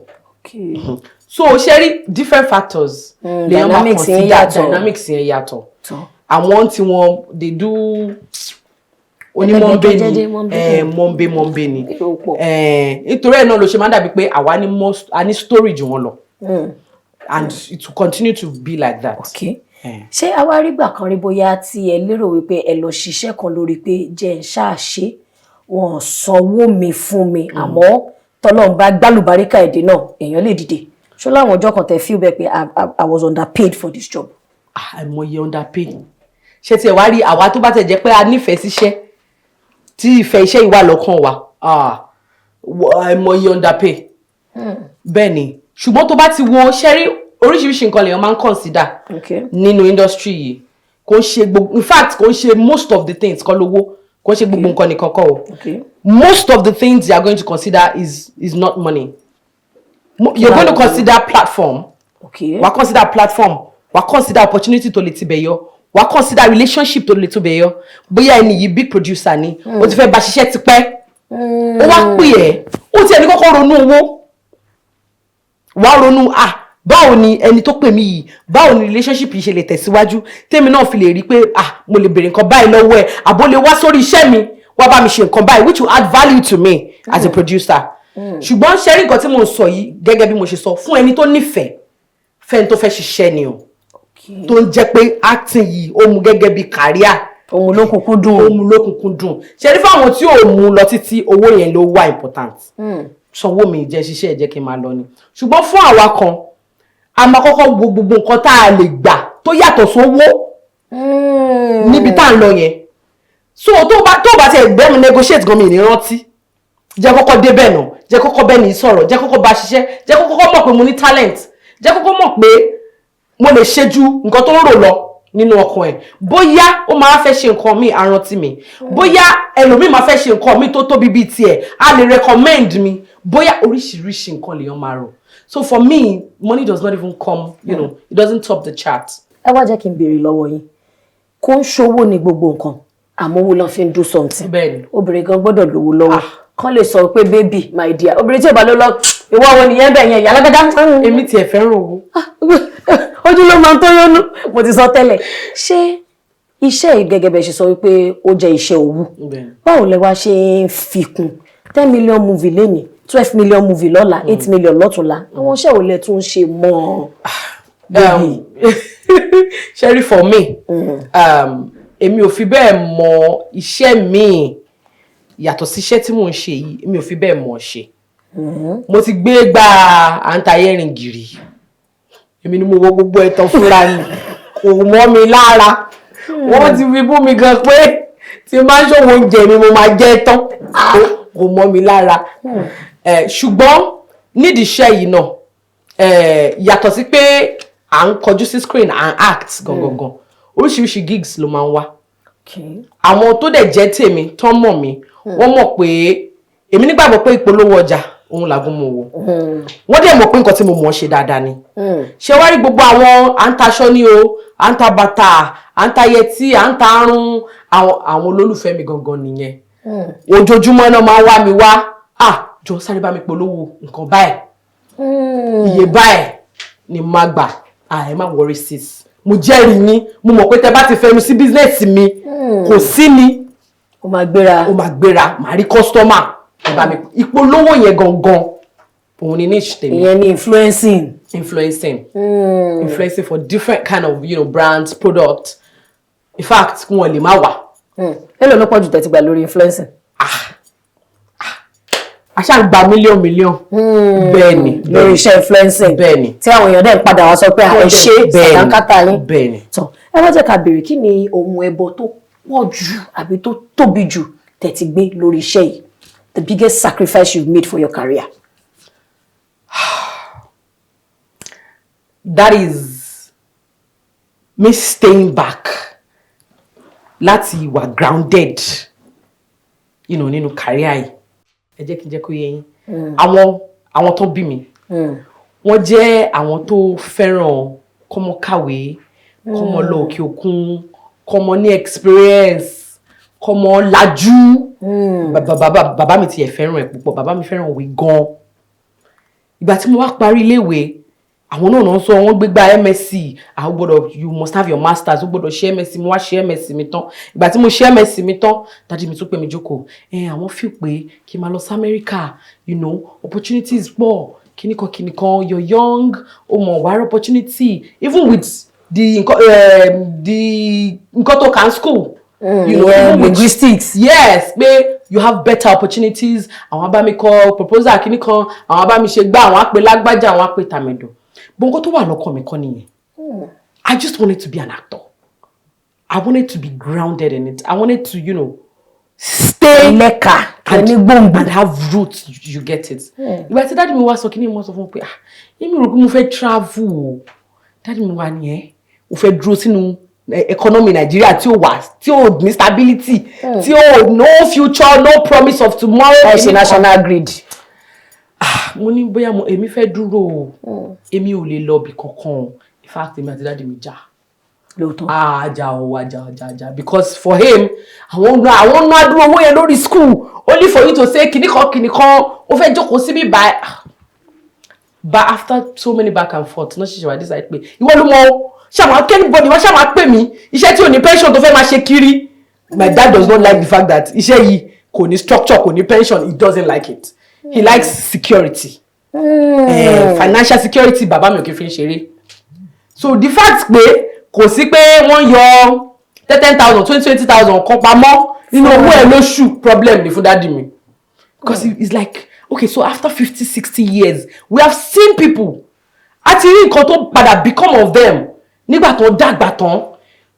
So ṣe rí, different factors lèèyàn máa Dynamics yẹn consider. Yàtọ̀. Dynamics yẹn yàtọ̀. Tọ́. Àwọn tí wọn they do onímọ̀nbé ni. Jẹ́jẹ́, mọ̀nbé. Mọ̀nbé mọ̀nbé ni. Èrò pọ̀. Nítorí ẹ̀ náà ló ṣe máa ń dàbí pé àwa ní more, a ní story jù wọn lọ, and it will continue to be like that. Ṣé àwa rí gbà kan rí bóyá tí ẹ lérò wípé ẹ lọ ṣiṣẹ́ kan lórí pé jẹ́ ń ṣáàṣe, wọn ò sanwó mi fún mi, àmọ́ tọ́lọ́run bá gbálùbáríkà èdè náà, èèyàn lè dìde? Ṣó láwọn ọjọ́ kan tẹ feel bẹ́ẹ̀ pé I was underpaid for this job? Ah, àìmọye underpay. Ṣé tiẹ̀ wá rí, àwa tó bá tẹ̀ jẹ́ pé a nífẹ̀ẹ́ síṣẹ́, tí ìfẹ́ iṣẹ́ yìí wà lọ́kàn wa, ah, àìmọye underpay. Bẹ́ẹ̀ ni, ṣùgbọ́n tó bá ti wo, ṣe rí, oríṣiríṣi nǹkan lèèyàn máa ń consider nínú industry yìí. Kò ń ṣe gbogbo, in fact, kò ń ṣe most of the things kọ́ lówó. Kò ń ṣe gbogbo nǹkan nìkan kọ́ o. Most of the things you are going to consider is not money. You're going to consider platform. Wà consider platform, wà consider opportunity tó lè tibẹ̀ yọ, wà consider relationship tó lè tibẹ̀ yọ. Bóyá ẹni yìí, big producer ni, ó ti fẹ́ bá ṣiṣẹ́ tipẹ́, ó wá pè ẹ́, ó ti ẹni kọ́kọ́ ronú owó, wàá ronú, ah, báwo ni ẹni tó pè mí yìí, báwo ni relationship yìí ṣe lè tẹ̀síwájú, tèmi náà fi lè rí pé, ah, mo lè béèrè nǹkan báyìí lọ́wọ́ ẹ̀, àbó lè wá sórí iṣẹ́ mi, wá bá mi ṣe nǹkan báyìí, which will add value to me as a producer. Ṣùgbọ́n ṣe rí, nǹkan tí mo ń sọ yìí, gẹ́gẹ́ bí mo ṣe sọ, fún ẹni tó nífẹ̀ẹ́ fẹ́ni tó fẹ́ ṣiṣẹ́ ni o, tó ń jẹ́ pé acting yìí, ó mú gẹ́gẹ́ bí career. Òun ló kúkú dùn. Ó mú lókùnkún dùn. Ṣe rí, fáwọn tí ò mú lọ títí, owó yẹn ló wà important. Sanwó mi, jẹ́ ṣiṣẹ́ ẹ̀, jẹ́ kí n máa lọ ni. Ṣùgbọ́n fún àwa kan, a máa kọ́kọ́ wo gbogbo nǹkan tá a lè gbà tó yàtọ̀ sówó níbi tá à ń lọ yẹn. So tó bá tiẹ̀ gbẹ́ mi negotiate gan, mi ní rántí. Jẹ́ kọ́kọ́ débẹ̀ náà, jẹ́ kọ́kọ́ bẹ́ẹ̀ ní sọ̀rọ̀, jẹ́ kọ́kọ́ bá ṣiṣẹ́, jẹ́ kọ́kọ́ mọ̀ pé mo ní talent, jẹ́ kọ́kọ́ mọ̀ pé mo lè ṣe ju nǹkan tó ń rò lọ nínú ọkàn ẹ̀. Bóyá ó máa fẹ́ ṣe nǹkan míì, arántí mi. Bóyá ẹlòmíì máa fẹ́ ṣe nǹkan míì tó tóbi bíi tiẹ̀, á lè recommend mi. Bóyá oríṣiríṣi nǹkan lèèyàn máa rò. So for me, money does not even come, it doesn't top the chart. Ẹ wá jẹ́ kí n béèrè lọ́wọ́ yín. Kó ń ṣòwò ní gbogbo nǹkan, àmọ́ owó ló fi ń do something. Bẹ́ẹ̀ni. Obìnrin gan gbọ́dọ̀ lówó lọ́wọ́ kán lè sọ pé, "Baby, my dear." Obìnrin tí ò bá ló lọ, ìwọ wo nìyẹn bẹ̀ yẹn, ìyá alágbádá. Èmi tiẹ̀ fẹ́ràn owó. Ojú ló máa ń tó yónú, mo ti sọ tẹ́lẹ̀. Ṣé iṣẹ́ yìí, gẹ́gẹ́ bẹ́ẹ̀ ṣe sọ wípé ó jẹ́ iṣẹ́ owó, báwo lẹ wá ṣe ń fi kún? 10 million movie lónìí, 12 million movie lọ́la, 8 million lọ́túnla, àwọn iṣẹ́ wo lẹ tún ń ṣe mọ́? Ṣé rí, for me, èmi ò fi bẹ́ẹ̀ mọ iṣẹ́ míì yàtọ̀ sí iṣẹ́ tí mò ń ṣe yìí. Èmi ò fi bẹ́ẹ̀ mọ̀ ṣe. Mo ti gbé gbá à ń ta earring gìrì, èmi ni mo wo gbogbo ẹ̀tàn fúnra mi, kò mọ́ mi lára. Wọ́n ti fi bú mi gan pé tí n bá ń ṣòwò oúnjẹ mi, mo máa jẹ́ tán. Kò mọ́ mi lára. Ṣùgbọ́n nídìí iṣẹ́ yìí náà, yàtọ̀ sí pé à ń kọjú sí screen, à ń act gangan, oríṣiríṣi gigs ló máa ń wá. Àwọn tó dẹ̀ jẹ́ tèmi, tán mọ̀ mí, wọ́n mọ̀ pé èmi nígbàgbọ́ pé ìpolówó ọjà òun làgùn mo wò. Wọ́n dẹ̀ mọ̀ pé nǹkan tí mo mọ̀ ọ́ ṣe dáadáa ni. Ṣé wá rí, gbogbo àwọn à ń taṣọ ní o, à ń ta bàtà, à ń ta yẹtí, à ń ta arún, àwọn olólùfẹ́ mi gangan nìyẹn. Ojoojúmọ́ náà máa ń wá mi wá, "Ah, jọ sáré bá mi polówó nǹkan báyìí, iye báyìí ni má gbà." "Ah, ẹ má worry sis, mo jẹ́rìí yín. Mo mọ̀ pé tẹ bá ti fẹnu sí business mi, kò sí ni." Ó máa gbéra. Ó máa gbéra, màá rí customer. Ẹ bá mi ìpolówó yẹn gangan, òun ni niche tèmi. Ìyẹn ni influencing. Influencing for different kind of brands, products. In fact, wọn lè má wà. Èló ló pọ̀ jù tẹ́ ti gbà lórí influencing? A ṣáà ń gba mílíọ̀nù mílíọ̀nù. Bẹ́ẹ̀ ni. Lórí iṣẹ́ influencing. Bẹ́ẹ̀ ni. Tí àwọn èèyàn dẹ̀ ń padà wá sọ pé ẹ ṣe sàdánkátà yín. Bẹ́ẹ̀ ni. Tọ́ ẹ wá jẹ́ ká béèrè, kí ni ohun ẹbọ tó pọ̀ jù àbí tó tóbi jù tẹ́ ti gbé lórí iṣẹ́ yìí, the biggest sacrifice you've made for your career? That is me staying back láti wà grounded nínú career yìí. Ẹ jẹ́ kí n jẹ́ kó yé yín. Àwọn tó bí mi, wọ́n jẹ́ àwọn tó fẹ́ràn kọ́mọ kàwé, kọ́mọ lọ òkè òkun, kọ́mọ ní experience, kọ́mọ lajú. Bàbá mi tiẹ̀ fẹ́ràn ẹ̀ púpọ̀. Bàbá mi fẹ́ràn òwe gan-an. Ìgbà tí mo wá parí iléèwé, àwọn náà sọ wọ́n gbégbá MSc, àwọn gbọ́dọ̀, you must have your masters, ó gbọ́dọ̀ ṣe MSc. Mo wá ṣe MSc mi tán. Ìgbà tí mo ṣe MSc mi tán, daddy mi tún pè mí jókòó. Ẹ àwọn feel pé kí n máa lọ sí America, opportunities pọ̀, kíníkan kíníkan, you're young, o mọ̀ wá rí opportunity even with the nǹkan the nǹkan tó kà ń school, even with linguistics. Yes, pé you have better opportunities. Àwọn bá mi kọ proposal kíní kan, àwọn bá mi ṣe gbá, àwọn á pè lágbájá, àwọn á pè tàmẹ̀dọ̀. Bó nǹkan tó wà lọ́kàn mi kọ́ nìyẹn. I just wanted to be an actor. I wanted to be grounded in it. I wanted to stay lẹ́ka and, ní gbòǹgbò. And have roots, you get it? Ìgbà tí daddy mi wá sọ kíní, mo sọ fún un pé, ah, èmi rò pé mo fẹ́ travel o. Daddy mi wá ní, ẹ́ o fẹ́ dúró sínú economy Nàìjíríà tí ó wà, tí ó ní stability, tí ó no future, no promise of tomorrow? Ẹ ṣe national grid. Mo ní bóyá mo èmi fẹ́ dúró o, èmi ò lè lọ ibì kankan o. In fact, èmi àti daddy mi jà. Lóòótọ́. Àjà o, àjà, àjà, àjà, because for him, àwọn ná adúrò owó yẹn lórí school only for you to say kìnnìkan kìnnìkan, ó fẹ́ jókòó síbí báyìí. But after so many back and forth náà, ṣẹ̀ṣẹ̀ wá decide pé ìwọ ló mọ o, ṣàwọn anybody wọ́n ṣàwọn pè mí, iṣẹ́ tí ò ní pension tó fẹ́ máa ṣe kiri. My dad does not like the fact that iṣẹ́ yìí kò ní structure, kò ní pension. He doesn't like it. He likes security, financial security. Bàbá mi ò kí fi ń ṣeré. So the fact pé kò sí pé wọ́n yọ 10,000, 20,000 kan pamọ́ nínú owó ẹ̀ lóṣù, problem ni fún daddy mi, because it's like, okay, so after 50, 60 years, we have seen people, a ti rí nǹkan tó padà become of them nígbà tó dàgbà tán.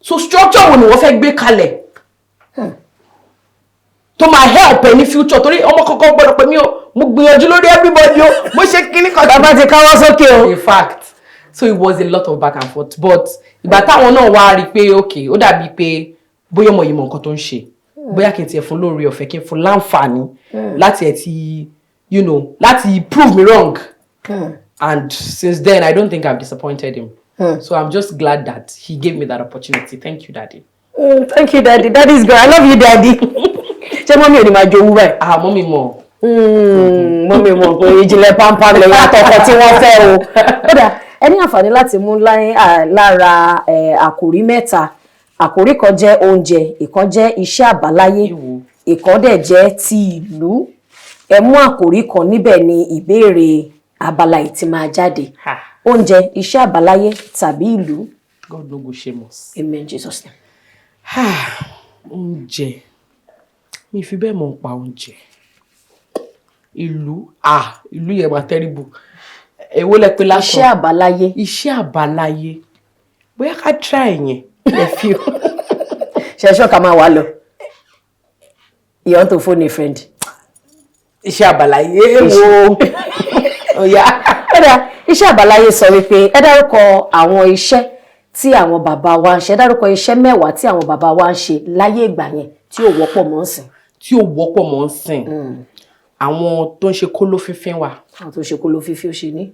So structure wo ni wọ́n fẹ́ gbé kalẹ̀ tó máa help ẹ ní future? Torí ọmọ kankan gbọ́dọ̀ pé mi ò, mo gbìyànjú lórí everybody o, mo ṣe kíní kan. Bàbá ti káwọ́ sókè o. In fact, so it was a lot of back and forth, but ìgbà táwọn náà wá rí i pé okay, ó dàbí pé bóyá ọmọ yìí mọ nǹkan tó ń ṣe, bóyá kí n tiẹ̀ fún lórí ọ̀fẹ́, kí n fún láǹfààní láti ẹ̀ ti láti prove me wrong. And since then, I don't think I've disappointed him. So I'm just glad that he gave me that opportunity. Thank you, Daddy. Thank you, Daddy. Daddy is good. I love you, Daddy. Ṣé mummy ò ní máa jowú báyìí? Ah, mummy mọ̀. Mummy mọ̀ pé ìjìnlẹ̀ pampan lẹ́yìn àtọkọ tí wọ́n fẹ́ o. Kódà ẹ ní àǹfààní láti mú lára àkòrí mẹ́ta. Àkòrí kan jẹ́ oúnjẹ, ìkan jẹ́ iṣẹ́ àbáláyé, Ìwò. ìkan dẹ̀ jẹ́ ti ìlú. Ẹ mú àkòrí kan níbẹ̀ ní ìbéèrè abala yìí ti máa jáde. Ha. Oúnjẹ, iṣẹ́ àbáláyé tàbí ìlú. God no go shame us. Amen, Jesus name. Oúnjẹ, mi fi bẹ́ẹ̀ mọ̀ ń pa oúnjẹ. Ìlú, ah, ìlú yẹn máa terrible. Èwo lẹ pé lásán? Iṣẹ́ àbáláyé. Iṣẹ́ àbáláyé, bóyá ká try yẹn ẹ fi o. Ṣẹ̀ṣọ́ ká máa wà lọ. You want to phone a friend? Iṣẹ́ àbáláyé wo? Ọ̀yá. Kódà iṣẹ́ àbáláyé sọ wípé ẹ dárúkọ àwọn iṣẹ́ tí àwọn bàbá wa ń ṣe. Ẹ dárúkọ iṣẹ́ 10 tí àwọn bàbá wa ń ṣe láyé ìgbà yẹn tí ò wọ́pọ̀ mọ́ ń sìn. Tí ò wọ́pọ̀ mọ́ ń sìn, àwọn tó ń ṣe kóló fífín wà. Àwọn tó ṣe kóló fífi, ó ṣe ní.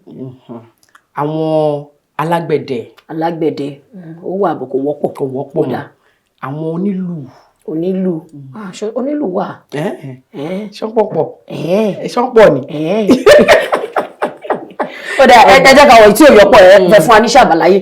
Àwọn alágbẹ̀dẹ. Alágbẹ̀dẹ, ó wà bọ̀, kò wọ́pọ̀. Kò wọ́pọ̀ mọ́. Àwọn onílù. Onílù. Ah, onílù wà. Ṣọ́pọ̀pọ̀ ṣọ́pọ̀ ni. Ó dà, ẹ jẹ́ ká wọ̀ tí ò yọpọ̀. Ẹ fẹ́ fún wa níṣẹ́ àbáláyé.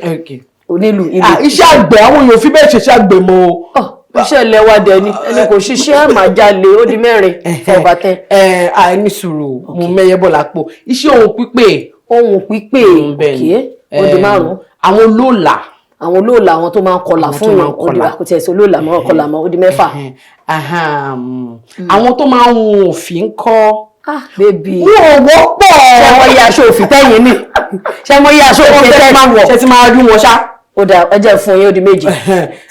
Onílù, ìlú. Ah, iṣẹ́ àgbẹ̀, àwọn èèyàn fi bẹ́ẹ̀ ṣe iṣẹ́ àgbẹ̀ mọ́ o. Iṣẹ́ ilẹ̀ wa dẹ̀ ni ẹni kò ṣiṣẹ́ máa jalè, ó di mẹ́rin, fọba tẹ́. Ẹ àìní sùúrù, mo mẹ́yẹ bọ̀ lápò. Iṣẹ́ ohun pípé. Ohun pípé. Bẹ́ẹ̀ ni. Òkè, ó di márùn. Àwọn olóòlà. Àwọn olóòlà, àwọn tó máa ń kọlà Àwọn tó fún máa ń yàn, ó di kọlà. kò tiẹ̀ sí olóòlà mọ́, kọlà mọ́, ó di mẹ́fà. Àwọn tó máa ń hun òfì ń kọ́? Ah, baby. Wọn ò wọ́pọ̀. Ṣé mo yí aṣọ òfì tẹ́yìn ní? Ṣé mo yí aṣọ òfì tẹ́yìn máa wọ̀? Ṣe ti máa rí wọn ṣá? Ó dà, ẹ jẹ́ fún yín, ó di méjì.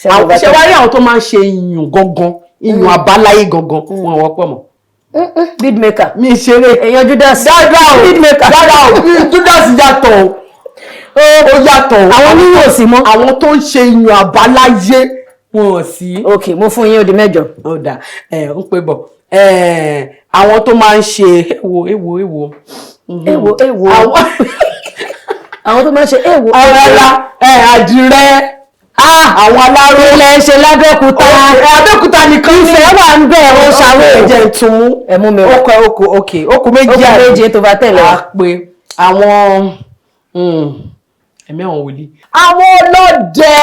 Ṣé wá rí àwọn tó máa ń ṣe iyùn gangan, iyùn àbáláyé gangan, wọn ò wọ́pọ̀ mọ́. Bead maker. Mi ṣeré. Èèyàn Judas. Dáadáa o. Bead maker. Dáadáa o, Judas yàtọ̀ o, ó yàtọ̀ o. Àwọn oníyùn ò sí mọ́. Àwọn tó ń ṣe iyùn àbáláyé, wọn ò sí. Ok, mo fún yín, ó di mẹ́jọ. Ó dà, ẹ ń pè bọ̀, àwọn tó máa ń ṣe èwo, èwo, èwo. Èwo, èwo. Àwọn Àwọn tó máa ń ṣe èwo. Àwọn ara àdìrẹ, àwọn aláró. Ilẹ̀ ṣe lábẹ́òkúta. Abẹ́òkúta nìkan ní. Ìfẹ́ wà ń bẹ̀, ó ṣàwọ̀. Ẹ̀jẹ̀ ìtùnú. Ẹ mú mi wá. Okò, okò, ok, okò méjì. Ó kù Àbí? méje tó bá tẹ̀lé wa. A pé àwọn ẹ̀mí àwọn wòlíì. Àwọn ọlọ́dẹ.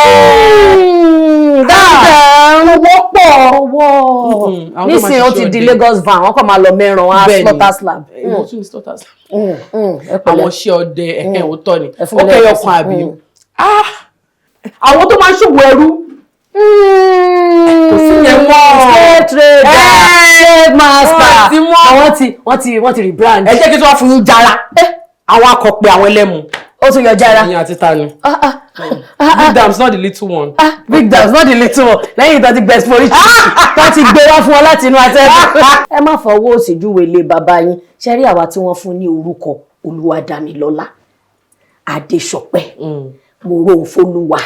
Dáadáa, Wọ́pọ̀. Owó. Àwọn tó máa Nísìnyí ó ti ṣiṣẹ́ di ọdẹ. Lagos van, wọ́n kàn máa lọ mẹ́ràn á. Bẹ́ẹ̀ni. Slaughter slab. Èwo tún ni slaughter slab? Ẹ pẹ̀lẹ́. Àwọn iṣẹ́ ọdẹ, ẹ̀hẹ́, òótọ́ ni. Ẹ fún mi Ó kẹyọ lẹ́ẹ̀kan sí. kan, àbí? Ah! Àwọn tó máa ń ṣòwò ẹrú, kò sí yẹn mọ́. Slave trader, slave master. Wọ́n ti mọ́. Àwọn ti wọ́n ti rebrand. Ẹ jẹ́ kí tí wọ́n fún yín jara, àwọn akọ̀pẹ, àwọn ẹlẹ́mu. Ó tún yọ jára. Ìyẹn àti ta ni? Ah, ah, ah. Big Dams, not the little one. Ah, Big Dams, not the little one. Lẹ́yìn tó ti gbẹ̀sì forí tó ti gbé wá fún ọ láti inú atẹ́gùn. Ẹ má fọwọ́ òsì júwe ilé bàbá yín. Ṣe rí àwa tí wọ́n fún ní orúkọ Olúwadámilọ́lá Adéṣọpẹ́, Mòrónfolúwa,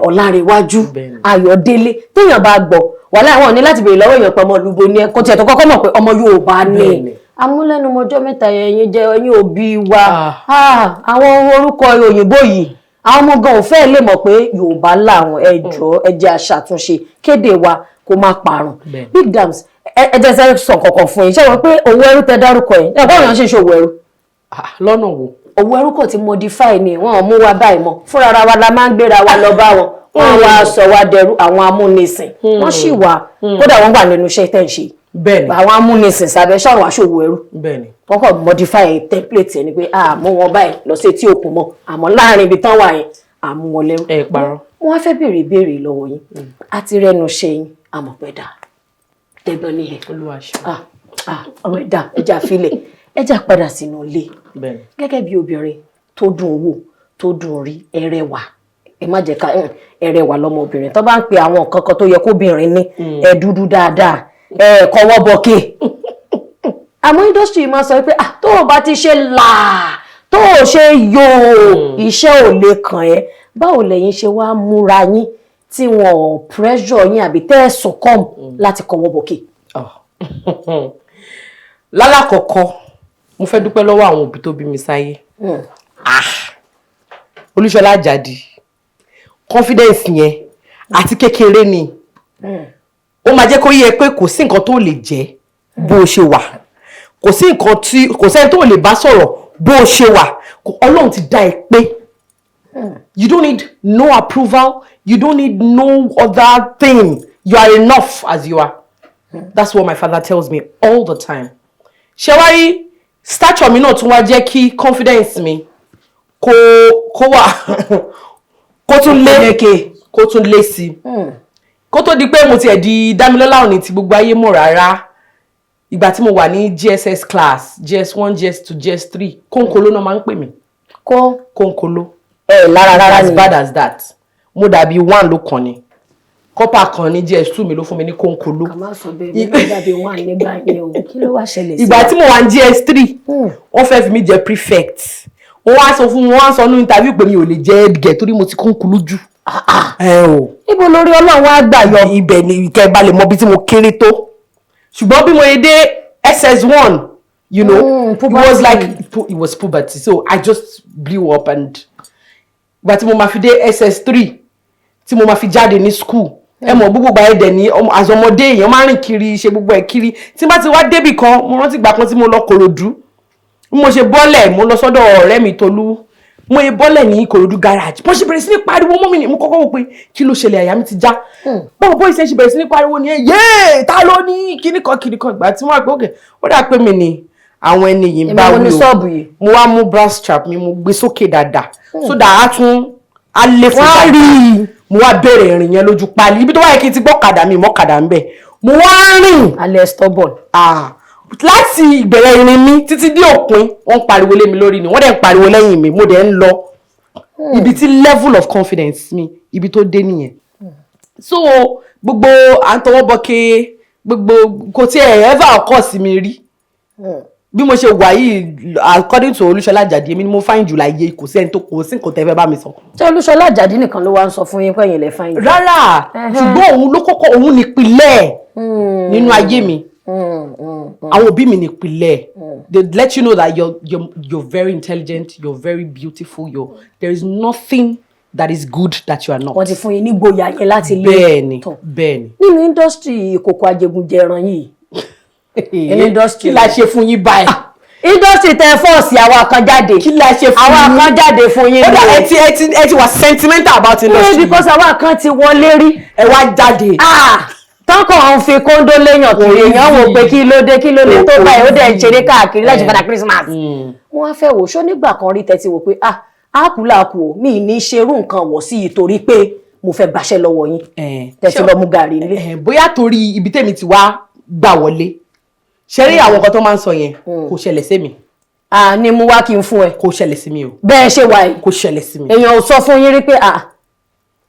Ọlárẹ̀wájú, Ayọ̀délé, téèyàn bá gbọ́ wàhálà àwọn ní láti béèrè lọ́wọ́ èèyàn pé ọmọ olúbo ni ẹ, kó tiẹ̀ tó kọ́kọ́ mọ̀ pé ọmọ Yorùbá ni. Amúlẹ́numọ́jọ́ mẹ́ta ẹ̀yin jẹ́ ẹ̀yin òbí wa. Ah, àwọn orúkọ òyìnbó yìí, àwọn ọmọ gan ò fẹ́ lè mọ̀ pé Yorùbá làwọn. Ẹ jọ̀ọ́, ẹ jẹ́ aṣàtúnṣe kéde wa kó má parun. Big Dams, ẹ jẹ́ sáré sọ kankan fún yín. Ṣé wọ́n pé òwò ẹrú tẹ dárúkọ yìí, ẹ báwo yẹn ṣe ń ṣe òwò ẹrú? Ah, lọ́nà wo? Òwò ẹrú kò ti modify ni, wọn ò mú wa báyìí mọ́. Fúnra ara wa la máa ń gbéra wa lọ bá wọn, wọn wá sọ wá dẹrú. Àwọn amúnisìn, wọ́n sì wà, kódà wọ́n wà nínú iṣẹ́ tẹ̀ ń ṣe. Àwọn amúnisìn sábẹ́ ṣọ̀rọ̀ aṣòwò ẹrú. Wọ́n kàn modify template ẹ̀ ni pé a mú wọn báyìí lọ sí etí òkun mọ́, àmọ́ láàrin ibi tán wà yẹn, à mú wọn lẹ́rú. Ẹ parọ́. Wọ́n á fẹ́ béèrè ìbéèrè lọ́wọ́ yín. Àti rẹnu ṣe yín, àmọ̀pẹ̀dà tẹ́gbọ́n ní ẹ̀. Olúwa ṣe. Ah, ah, ọ̀rọ̀ ẹ̀dá, ẹja filẹ̀, ẹja padà sínú ilé. Gẹ́gẹ́ bí obìnrin tó dùn wò, tó dùn rí, ẹrẹwà, ẹ má jẹ́ ká ẹrẹwà lọ́mọbìnrin tó bá ń pe àwọn nǹkan kan tó yẹ kóbìnrin ní, ẹ dúdú dáadáa, ẹ kọwọ́ bọ̀kẹ́. Àmọ́ industry máa sọ pé, ah, tó o bá ti ṣe là, tó o ṣe yòó, iṣẹ́ ò lè kàn ẹ́. Báwo lẹ̀yin ṣe wá múra yín tí wọn ò pressure yín àbí tẹ́ ẹ̀ succumb láti kọwọ́ bọ̀kẹ́? Lálàkọ̀kọ́, mo fẹ́ dúpẹ́ lọ́wọ́ àwọn òbí tó bí mi sáyé. Ah, Olúṣọlá Àjàdí, confidence yẹn àti kékeré ni ó máa jẹ́ kó yé ẹ pé kò sí nǹkan tó lè jẹ́ bó o ṣe wà, kò sí nǹkan tí kò sẹ́ni tó lè bá sọ̀rọ̀ bó o ṣe wà. Ọlọ́run ti dá ẹ pé you don't need no approval, you don't need no other thing, you are enough as you are. That's what my father tells me all the time. Ṣé wá rí stature mi náà tún wá jẹ́ kí confidence mi kó wà, kó tún lé, kó tún lé sí i. Kó tó di pé mo tiẹ̀ di Dámilọ́lá Òní tí gbogbo ayé mọ̀ rárá, ìgbà tí mo wà ní JSS class, JS1, JS2, JS3, kónkolo náà máa ń pè mí. Kó Kónkolo. Ẹ lára rárá As ni. bad as that. Mo dàbí one ló kàn ní corper kan ní JS2 mi ló fún mi ní kónkolo. Kà má sọ bẹ́ẹ̀, mi ló dàbí wà nígbà yẹn o. Kí ló wá ṣẹlẹ̀ sí? Ìgbà tí mo wà ní JS3, wọ́n fẹ́ fi mí jẹ prefect. Wọ́n wá sọ fún mi, wọ́n wá sọ ní interview pé mi ò lè jẹ́ head girl torí mo ti kónkolo jù. Ẹ o. Ibo lórí Ọlọ́run wá gbà yọ? Ibẹ̀ ni kẹ́ ẹ bá lè mọ bí tí mo kéré tó. Ṣùgbọ́n bí mo yẹ dé SS1, it was Puberty. like it was puberty, so I just blew up. And ìgbà tí mo máa fi dé SS3, tí mo máa fi jáde ní school, ẹ mọ̀ gbogbo gba ẹ̀dẹ̀ ní as ọmọdé, èèyàn máa ń rìn kiri, ṣe gbogbo ẹ̀ kiri. Tí n bá ti wá débì kan, mo rántí ìgbà kan tí mo lọ Kòròdú, bí mo ṣe bọ́lẹ̀, mo lọ sọ́dọ̀ ọ̀rẹ́ mi Tolú. Mo ṣe bọ́lẹ̀ ní Ìkòròdú garage, bó ṣe bẹ̀rẹ̀ sí ní pariwo mọ́ mi ni mo kọ́kọ́ wò pé kí ló ṣẹlẹ̀, àyà mi ti já. Báwo bó ṣe bẹ̀rẹ̀ sí ní pariwo ni ẹ yéé, ta ló ní kíní kan kíní kan. Ìgbà tí wọ́n á pé òkè, ó dà pé mi ni àwọn ẹni yìí ń bá Èmi mo ní wí o. ṣọ́ọ̀bù yìí. Mo wá mú brass strap mi, mo gbé sókè dáadáa so that a tún á lé fún Wọ́n á dáadáa. rí i. Mo wá bẹ̀rẹ̀ ìrìn yẹn lójú pálí ibi tó wáyé kí n ti gbọ́ kàdà mi mọ́ kàdà ń bẹ̀, mo wá rìn. Alẹ́ stubborn. Ah, Láti ìbẹ̀rẹ̀ irin mi títí dé òpin, wọ́n ń pariwo lé mi lórí ni, wọ́n dẹ̀ ń pariwo lẹ́yìn mi, mo dẹ̀ ń lọ. Ibi tí level of confidence mi, ibi tó dé nìyẹn. So gbogbo à ń tọwọ́ bọ́ké, gbogbo kò tí ẹ̀ ever occur sí mi rí. Bí mo ṣe wà yìí, according to Olúṣọlá Àjàdí, èmi ni mo fine jù láyé. Kò sí ẹni tó, kò sí nǹkan tẹ́ fẹ́ bá mi sọ. Ṣé Olúṣọlá Àjàdí nìkan ló wá ń sọ fún yín pé ẹ̀yin lẹ fine jù? Rárá, ṣùgbọ́n òun ló kọ́kọ́, òun nípìnlẹ̀ nínú ayé mi. Àwọn òbí mi nípìnlẹ̀. They let you know that you're very intelligent, you're very beautiful, there is nothing that is good that you are not. Wọ́n ti fún yín ní gboyà yẹn láti lé. Bẹ́ẹ̀ni. Tọ̀. Bẹ́ẹ̀ni. Nínú industry ìkòkò ajẹgunjẹran yìí, nínú industry, Kí la ṣe fún yín báyìí? Industry tẹ force àwa kan jáde. Kí la ṣe fún Àwa yín? kan jáde fún yín. Ó dà, ẹ ti wà sentimental about industry. Because àwa kan ti wọlé rí. Ẹ wá jáde. Ah, tọkàn ń fi kóńdó léèyàn kiri, èèyàn wò pé kí ló dé, kí ló lè tó báyìí, ó dẹ̀ ń ṣeré káàkiri láti padà Christmas. Wọ́n á fẹ́ wò ṣó nígbà kan rí tẹ́tí wò pé, ah, áàkú làákù o, mi ní ṣerú nǹkan wọ̀ sí yìí torí pé mo fẹ́ gbaṣẹ́ lọ́wọ́ yín, tẹ́tí lọ mú gàrí nílé. Bóyá torí ibi tèmi ti wá gbà wọlé, ṣe rí àwọn nǹkan tó máa ń sọ yẹn, kò ṣẹlẹ̀ sí mi. À ní mo wá kí n fún ẹ. Kò ṣẹlẹ̀ sí mi o. Bẹ́ẹ̀ ṣe wà yìí. Kò ṣẹlẹ̀ sí mi. Èèyàn ò sọ fún yín rí pé, ah,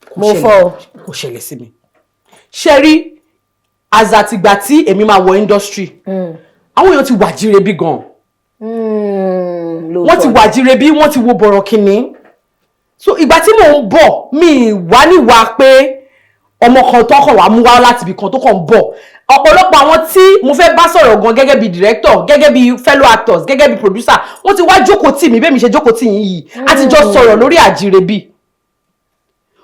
Kò mo ṣẹlẹ̀. fọ́ ọ? Kò ṣẹlẹ̀ sí mi. Ṣe rí, àzàtìgbà tí èmi máa wọ industry, àwọn èèyàn ti wà jíire bí gan. Wọ́n ti wà jíire bí, wọ́n ti wo bọ̀rọ̀ kìíní. So ìgbà tí mò ń bọ̀, mi wá níwà pé ọmọ kan tó kàn wá mú wá láti ibì kan tó kàn ń bọ̀. Ọ̀pọ̀lọpọ̀ àwọn tí mo fẹ́ bá sọ̀rọ̀ gan, gẹ́gẹ́ bí director, gẹ́gẹ́ bí fellow actors, gẹ́gẹ́ bí producer, wọ́n ti wá jókòó tì mí. Bẹ́ẹ̀ mi ṣe jókòó tì yín yìí, a ti jọ sọ̀rọ̀ lórí àjíire bí.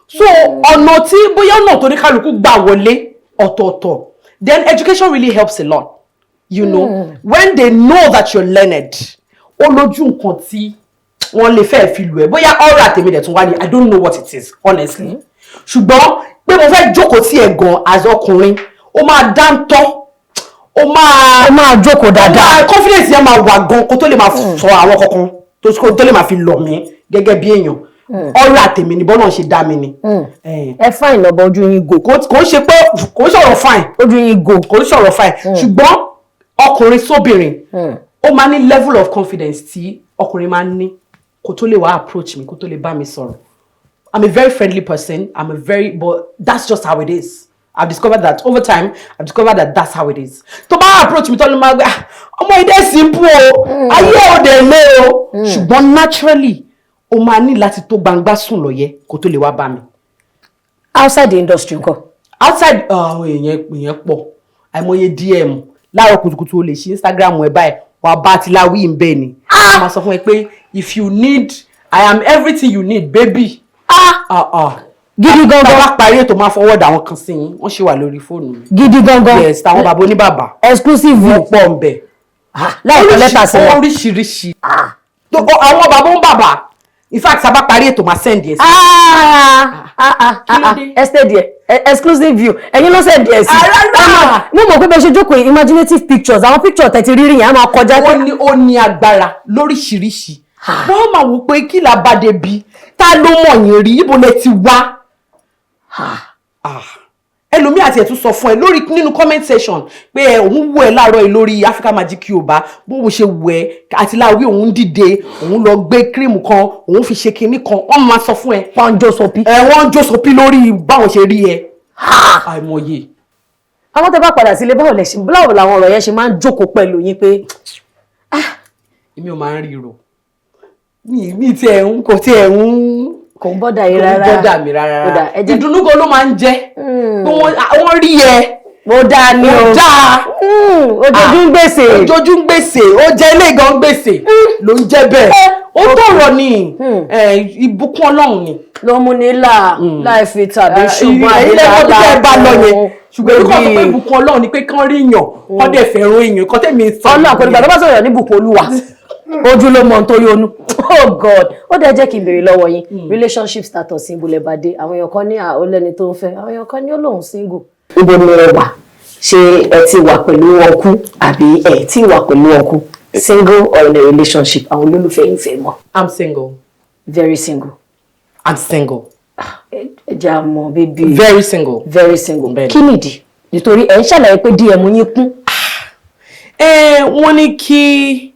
So ọ̀nà tí, bóyá ọ̀nà tó ní kálukú gbà wọlé ọ̀tọ̀ọ̀tọ̀. Then education really helps a lot when they know that you're learned. Ó lójú nǹkan tí wọ́n lè fẹ́ fi lù ẹ́. Bóyá aura tèmi dẹ̀ tún wá ní, I don't know what it is, honestly. Ṣùgbọ́n pé mo fẹ́ jókòó tí ẹ̀ gan as ọkùnrin, ó máa dáńtọ́, ó máa Ó máa jókòó dáadáa. Confidence yẹn máa wà gan kó tó lè máa sọ àwọn kankan tó lè máa fi lọ̀ mí gẹ́gẹ́ bí èèyàn. Aura tèmi ni, bọ́lá ṣe dá mi ni. Ẹ fine lọ́bọ̀, ojú yín go. Kò ń ṣe pé kò ń sọ̀rọ̀ fine. Ojú yín go. Kò ń sọ̀rọ̀ fine, ṣùgbọ́n ọkùnrin sóbìnrin, ó máa ní level of confidence tí ọkùnrin máa ń ní kó tó lè wá approach mi, kó tó lè bá mi sọ̀rọ̀. I'm a very friendly person. I'm a very but that's just how it is. I've discovered that over time. I've discovered that that's how it is. Tó bá approach mi, tó ló máa gbé, "Ah, ọmọ ìdẹ́ simple o, ayé ò dẹ̀ lé o." Ṣùgbọ́n naturally, o máa ní láti tó gbangba sùn lọ́yẹ kó tó lè wá bá mi. Outside the industry ńkọ́? Outside, àwọn èèyàn èèyàn pọ̀, àìmọye DM láàárọ̀ kùtùkùtù. O lè ṣí Instagram ẹ báyìí, wàá bá ti láwí ń bẹ́ẹ̀ ni. Wọ́n máa sọ fún ẹ pé, "If you need, I am everything you need, baby." Ah. Ah ah. Gidi Tá a gangan. bá parí ètò, máa forward àwọn kan sí yín, wọ́n ṣì wà lórí fóònù mi. Gidi gangan. Yes, táwọn bàbá oníbàbà. Exclusive. Wọ́n pọ̀ ń bẹ̀. Láì kọ lẹ́tà sí wọn. Oríṣiríṣi. Àwọn bàbá ń bàbá, in fact, tá a bá parí ètò, máa send ẹ̀ sí. Ah, ah, ah. Kí ló Ah. dé? Ah, ẹ díẹ̀. Exclusive view, ẹ̀yin ló send ẹ̀ sí. Ah, rárá. Mo mọ̀ pé bẹ́ẹ̀ ṣe jókòó yìí, imaginative pictures, àwọn picture tẹ̀tí rírì yẹn á máa kọjá. Ó ní agbára lóríṣiríṣi. Wọ́n máa wò pé kí la bá dé bí, ta ló mọ̀ yín rí, ibo lẹ ti wá? Ah. Ẹlòmíì àti ẹ̀tún sọ fún ẹ lórí nínú comment section pé ẹ òun wò ẹ láàárọ̀ yìí lórí Africa Magic Yorùbá, bóun ṣe wò ẹ àti láwí, òun dìde, òun lọ gbé cream kan, òun fi ṣe kinní kan. Wọ́n máa sọ fún ẹ. Pọ́njọ́ sopi. Ẹ wọ́n ń jó sopi lórí báwọn ṣe rí ẹ, àìmọye. Àwọn tẹ bá padà sílé, báwo lẹ ṣe, báwo làwọn ọ̀rọ̀ yẹn ṣe máa ń jókòó pẹ̀lú yín pé? Èmi ò máa ń ríro, mi tiẹ̀ ń, kò tiẹ̀ ń. Kò ń bother yín Kò ń rárá. bother mi rárá. Ó dà, ẹ jẹ́ Ìdùnnú gan ló máa ń jẹ́ pé wọ́n rí ẹ. Mo dáa ni o. Ó dáa. Ojojú ń gbèsè. Ojojú ń gbèsè, ó jẹ́ ilé gan gbèsè ló ń jẹ́ bẹ́ẹ̀. Ó tọrọ ni, ìbùkún Ọlọ́run ni. Ló mú ní là láì fi tàbí ṣùgbọ́n. Ẹ̀yin lẹ́kọ̀ọ́ bí tẹ́ ẹ bá lọ yẹn, ṣùgbọ́n èmi kàn sọ pé ìbùkún Ọlọ́run ni pé kán rí yàn, kán dẹ̀ fẹ́ràn èèyàn, kán tẹ̀mí sọ. Ọlọ́run kò nígbà tó bá sọ̀rọ̀ ní bùkún Olúwa, ojú ló mọ nítorí onú. Oh God, ó dẹ̀ jẹ́ kí n béèrè lọ́wọ́ yín, relationship status yín, bolẹ̀ bá dé? Àwọn èèyàn kan ní ó lẹ́ni tó ń fẹ́, àwọn èèyàn kan ní ó lóun single. Ibo ni ẹ wà? Ṣé ẹ ti wà pẹ̀lú ọkú àbí ẹ ti wà pẹ̀lú ọkú? Single or in a relationship? Àwọn olólùfẹ́ yín fẹ́ mọ̀. I'm single. Very single? I'm single. Ẹ jẹ́ àmọ́ bíbí. Very single. Very single. Bẹ́ẹ̀ni. Kí nìdí? Nítorí ẹ ń ṣàlàyé pé DM yín kún. Ẹ wọ́n ní kí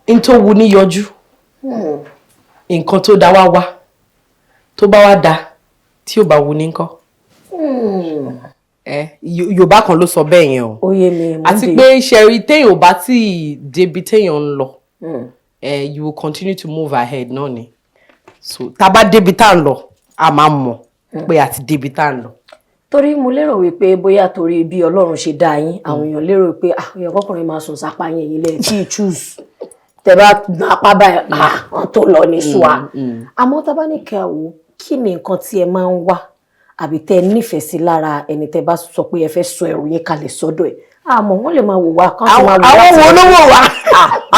n tó wu ní yọjú, nǹkan tó dá wá wá, tó bá wá da, tí ò bá wu ní ńkọ́? Ẹ Yorùbá kan ló sọ bẹ́ẹ̀ yẹn o. Ó yé mi, mo ń Àti dè. pé ṣẹ̀rí, téèyàn ò bá tí ì débi téèyàn ń lọ, you will continue to move ahead náà ni. So tá a bá débi tá à ń lọ, a máa mọ̀ pé a ti débi tá à ń lọ. Torí mo lérò wípé bóyá torí bí Ọlọ́run ṣe dá yín, àwọn èèyàn lérò pé, ah, èèyàn kọkùnrin máa sùn sápá yín, èyí lẹ̀ tí ì choose tẹ bá apá báyìí, ah, wọn tó lọ ní ṣùà. Àmọ́ tá a bá ní kí a wò, kí ni nǹkan tí ẹ máa ń wá àbí tẹ nífẹ̀ẹ́ sí lára ẹni tẹ bá sọ pé ẹ fẹ́ sọ ẹrù yín kalẹ̀ sọ́dọ̀ ẹ̀? Àmọ́ wọ́n lè máa wò wá kán sì máa wò wá. Àwọn wo ló wò wá?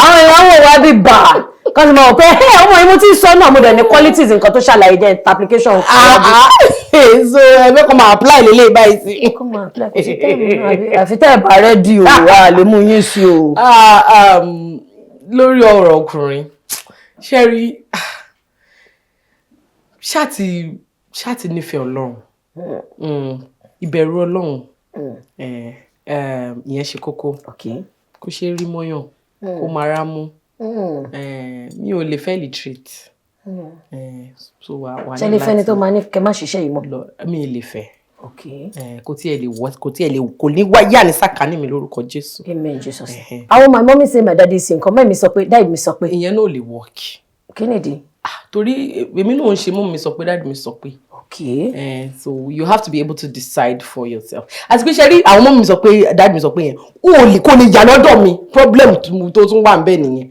Àwọn èèyàn wò wá bí bà kán sì máa wò pé, ẹ ọmọ yìí, mo ti sọ náà, mo dẹ̀ ní qualities nǹkan tó ṣàlàyé jẹ́ application. Ah, ah, so ẹ fẹ́ kọ́ máa apply lélẹ̀ báyìí sí? Kó máa apply, kò sí tẹ́ẹ̀mù náà, àfi tẹ́ ẹ̀ bá ready o, a lè mú yín sí o. Ah, lórí ọ̀rọ̀ ọkùnrin, ṣe rí, ṣáàtì nífẹ̀ẹ́ Ọlọ́run, ìbẹ̀rù Ọlọ́run, ìyẹn ṣe kókó. Kó ṣe rí mọ́yàn, kó máa rá mú. Mi ò lè fẹ́ illiterate. So wà Ṣé ní lè fẹ́ni láti tó máa ní kẹ́ má ṣiṣẹ́ yìí mọ́? lọ. Mi ì lè fẹ́. Kò tiẹ̀ lè wọ́, kò tiẹ̀ lè, kò ní wá yà ní sàkání mi lórúkọ Jésù. Amen, Jesus. Àwọn my mommy say, my daddy say, nǹkan mẹ́mi sọ pé, daddy mi sọ pé. Ìyẹn náà ò lè work. Kí nìdí? Ah, torí èmi náà ń ṣe mọ́ mi sọ pé, daddy mi sọ pé. So you have to be able to decide for yourself. Àti pé ṣe rí, àwọn ọmọ mi sọ pé, daddy mi sọ pé yẹn, ó lè kó lè yà lọ́dọ̀ mi. Problem tó tún wà ń bẹ̀ nìyẹn.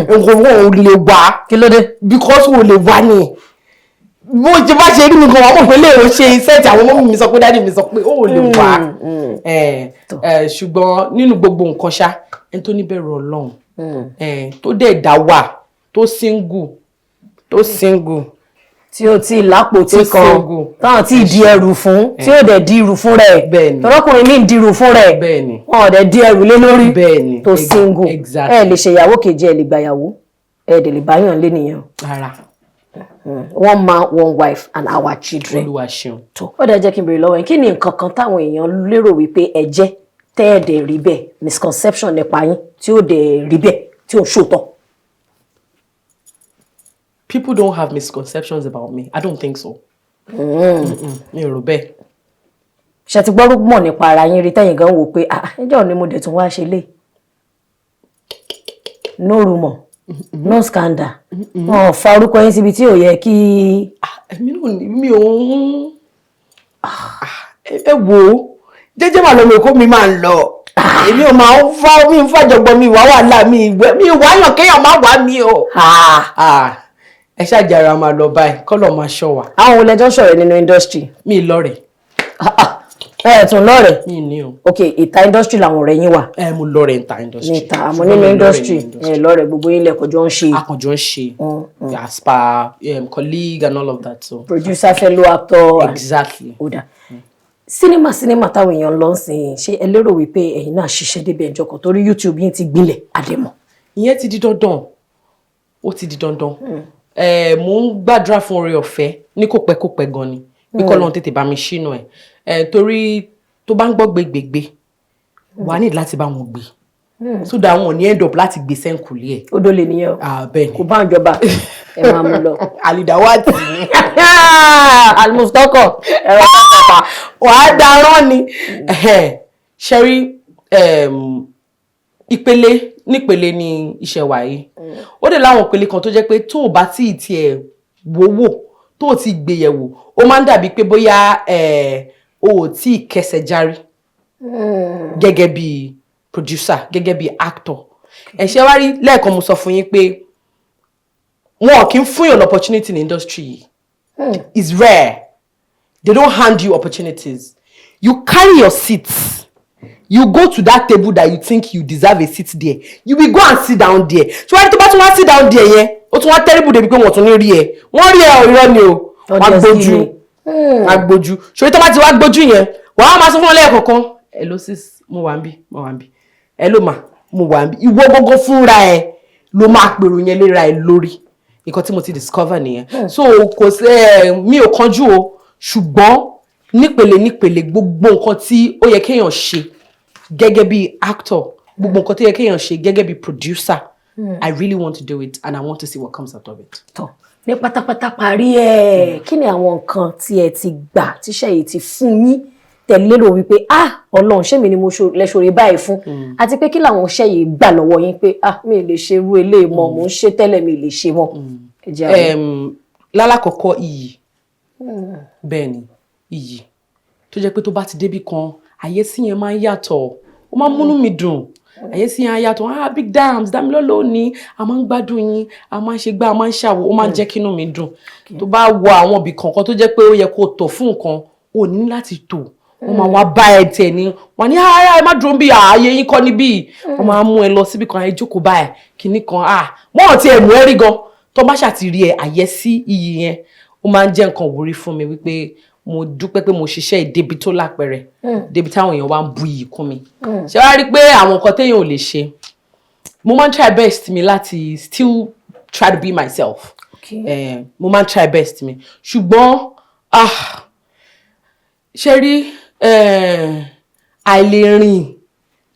Nǹkan wọn ò lè wá. Kí ló dé? Because ò lè wá ni bó ṣe bá ṣe rí mi gan, wọ́n mọ̀ pé lè o ṣe iṣẹ́ tí àwọn ọmọ mi sọ pé, daddy mi sọ pé, ó lè wá. Ṣùgbọ́n nínú gbogbo nǹkan ṣá, ẹni tó níbẹ̀rù Ọlọ́run, tó dẹ̀ dá wà, tó single, tó single, Tí ó ti lápò tí tó kan single. Táwọn tí di ẹrù fún, tí ó dẹ̀ di irú fún rẹ̀. Bẹ́ẹ̀ni. Tọrọkùnrin mi ń di irú fún rẹ̀. Bẹ́ẹ̀ni. Wọn ò dẹ̀ di ẹrù lé lórí. Bẹ́ẹ̀ni. Tó single. Exactly. Ẹ lè ṣe ìyàwó kejì, ẹ lè gbàyàwó, ẹ dẹ̀ lè báyàn lé nìyẹn. Rárá. One man, one wife and our children. Olúwa ṣeun. Tó ó dẹ̀ jẹ́ kí n béèrè lọ́wọ́ yín, kí ni nǹkan kan táwọn èèyàn lérò wípé ẹ jẹ́ tẹ́ ẹ̀ dẹ̀ rí bẹ́ẹ̀, misconception nípa yín tí ó dẹ̀ rí bẹ́ẹ̀, tí ò ń ṣòótọ́? People don't have misconceptions about me. I don't think so. Mi ò rò bẹ́ẹ̀. Ṣe ti gbọ́ mọ̀ nípa ara yín rí tẹ́yìn gan wò pé, ah, ẹjọ́ ni mo dẹ̀ tún wá ṣe lé? No rumour, no scandal, wọn ò fa orúkọ yín síbi tí ò yẹ kí? Ah, èmi náà mi ò ń, ah, ẹ wò ó, jẹ́jẹ́ màá lọ́mọ Èkó mi máa ń lọ. Èmi ò máa ń fá mi ń fàjọgbọ́n mi wá wàhálà mi ìwẹ́ mi wáyàn kéèyàn má wá mi o. Ah, ẹ ṣàjàrà máa lọ báyìí, kọ́lọ̀ máa ṣọ́ wa. Àwọn olè jọ sọ̀rọ̀ nínú industry? Mi lọ́rẹ̀. Ẹ ẹ̀ tún lọ́rẹ̀? Mi ní o. Ok, ìta industry làwọn ọ̀rẹ́ yín wà? Ẹ mo lọ́rẹ̀ níta industry. Níta, àmọ́ Ṣùgbọ́n nínú mi lọ́rẹ̀ industry nínú. Ẹ lọ́rẹ̀, gbogbo yín lẹ́kọ̀ọ́jọ́ ń ṣe. Akànjọ ń ṣe as per colleague and all of that, so. Producer, fellow actor. Exactly. Ó dà, sinimá sinimá táwọn èèyàn lọ ń sìn, ṣé ẹ lérò wípé ẹ̀yin náà ṣiṣẹ́ débẹ̀ ẹjọ́ kan, torí YouTube yín ti gbilẹ̀ àdèmọ̀? Ìyẹn ti di dandan, ó ti di dandan. Mo ń gbàdúrà fún oore ọ̀fẹ́ ní kò pẹ́ kò pẹ́ gan ni, bí kọ́ lóun tètè bá mi ṣínà ẹ̀, torí tó bá ń gbọ́ gbégbégbé, wàá ní láti bá wọn gbé, so that wọn ò ní end up láti gbé sẹ́ńkùlé ẹ̀. Ó dólè nìyẹn o. Ah, bẹ́ẹ̀ ni. Kò bá ìjọba, ẹ máa mú lọ. Àlìdáwà tì í. Almustọkọ ẹ̀rọ pápá. Wàá darán ni ṣẹ́rí. Ìpele nípele ni iṣẹ́ wa yìí. Ó dẹ̀ láwọn ìpele kan tó jẹ́ pé tó o bá tí ì tiẹ̀ wò wò, tó o ti gbé yẹ̀wò, ó máa ń dàbí pé bóyá o ò tí ì kẹsẹ̀ járí gẹ́gẹ́ bí producer, gẹ́gẹ́ bí actor. Ẹ̀ṣẹ̀ wá rí lẹ́ẹ̀kan, mo sọ fún yín pé wọn kì í fún yàn opportunity ní industry yìí. It's rare. They don't hand you opportunities. You carry your seats. You go to that table that you think you deserve a seat there. You will go and sit down there. Ṣé wàá rí, tó bá tún wá sit down there yẹn, ó tún wá terrible débi pé wọ́n tún ní rí ẹ. Wọ́n rí ẹ ò, irọ́ ni o. Wọ́n á gbójú, wọ́n á gbójú. Ṣòrí, tó bá ti wá gbójú yẹn, wàá máa sọ fún wọn lẹ́ẹ̀kọ̀ọ̀kan, "Hello sis, mo wà ń bí, mo wà ń bí. Hello ma, mo wà ń bí." Ìwọ gógó fúnra ẹ ló máa pèrò yẹn léra ẹ lórí. Nǹkan tí mo ti discover nìyẹn. So kò sí ẹ, mi ò kánjú o, ṣùgbọ́n nípele nípele, gbogbo nǹkan tí ó yẹ kéèyàn ṣe gẹ́gẹ́ bí actor. Gbogbo nǹkan tó yẹ kéèyàn ṣe gẹ́gẹ́ bí producer, I really want to do it and I want to see what comes out of it. Tọ́ ní pátápátá parí ẹ̀, kí ni àwọn nǹkan tí ẹ ti gbà tíṣẹ́ yìí ti fún yín, tẹ́ lérò wípé, "Ah, Ọlọ́run, ṣé mi ni mo lẹ́ṣọ̀rẹ́ báyìí fún?" Àti pé kí làwọn iṣẹ́ yìí gbà lọ́wọ́ yín pé, "Ah, mi ì lè ṣe irú eléyìí mọ́, mò ń ṣe tẹ́lẹ̀, mi ì lè ṣe mọ́"? Ẹ jẹ́ àwọn. Lálákọ̀ọ́kọ́, iyì. Bẹ́ẹ̀ ni, iyì tó jẹ́ pé tó bá ti débì kan, àyẹ́sí yẹn máa ń yàtọ̀, ó máa ń múnú mi dùn. Àyẹ́sí yẹn á yàtọ̀. "Ah, Big Dams, Dámilọ́lá òní, a máa ń gbádùn yín, a máa ń ṣe gbá, a máa ń ṣàwò." Ó máa ń jẹ́ kínú mi dùn. Tó bá wọ àwọn ibì kankan tó jẹ́ pé ó yẹ kó tò fún nǹkan, ó ní láti tò, wọ́n máa wá bá ẹ tiẹ̀ ní wọ́n ní, "Ah, ẹ má dúró bí, ààyè yín kọ́ níbí." Wọ́n máa mú ẹ lọ síbi kan, "Ẹ jókòó báyìí," kinní kan. Ah, wọ́n ò tiẹ̀ mú ẹ rí gan tó bá ṣàtìrí ẹ. Àyẹ́sí iyì yẹn, ó máa ń jẹ́ nǹkan ìwúrí fún mi wípé mo dúpẹ́ pé mo ṣiṣẹ́ ìdébi tó lápẹẹrẹ, débi táwọn èèyàn wá ń bu iyì kún mi. Ṣé wàá rí i pé àwọn nǹkan téèyàn ò lè ṣe, mo máa ń try best mi láti still try to be myself. Mo máa ń try best mi, ṣùgbọ́n, ah, ṣe rí àìlè rìn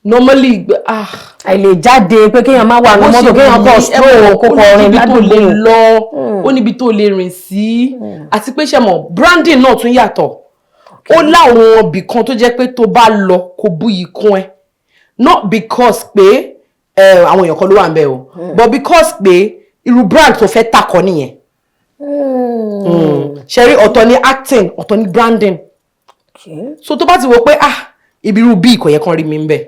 normally, ah, Àìlè jáde, pé kéèyàn má wà ní mọ́tò, kéèyàn kọ̀ stroll, kó kọrin ó níbi tó lè ládùúgbò. lọ, ó níbi tó lè rìn sí. Àti pé, ṣe mọ̀, branding náà tún yàtọ̀. Ó láwọn ibì kan tó jẹ́ pé tó bá lọ, kò búyì kún ẹ, not because pé àwọn èèyàn kan ló wà ń bẹ̀ o, but because pé irú brand tó fẹ́ tà kọ́ nìyẹn. Ṣe rí, ọ̀tọ̀ ni acting, ọ̀tọ̀ ni branding. So tó bá ti wò pé, ah, ibi irú bí kò yẹ kán rí mi ń bẹ̀,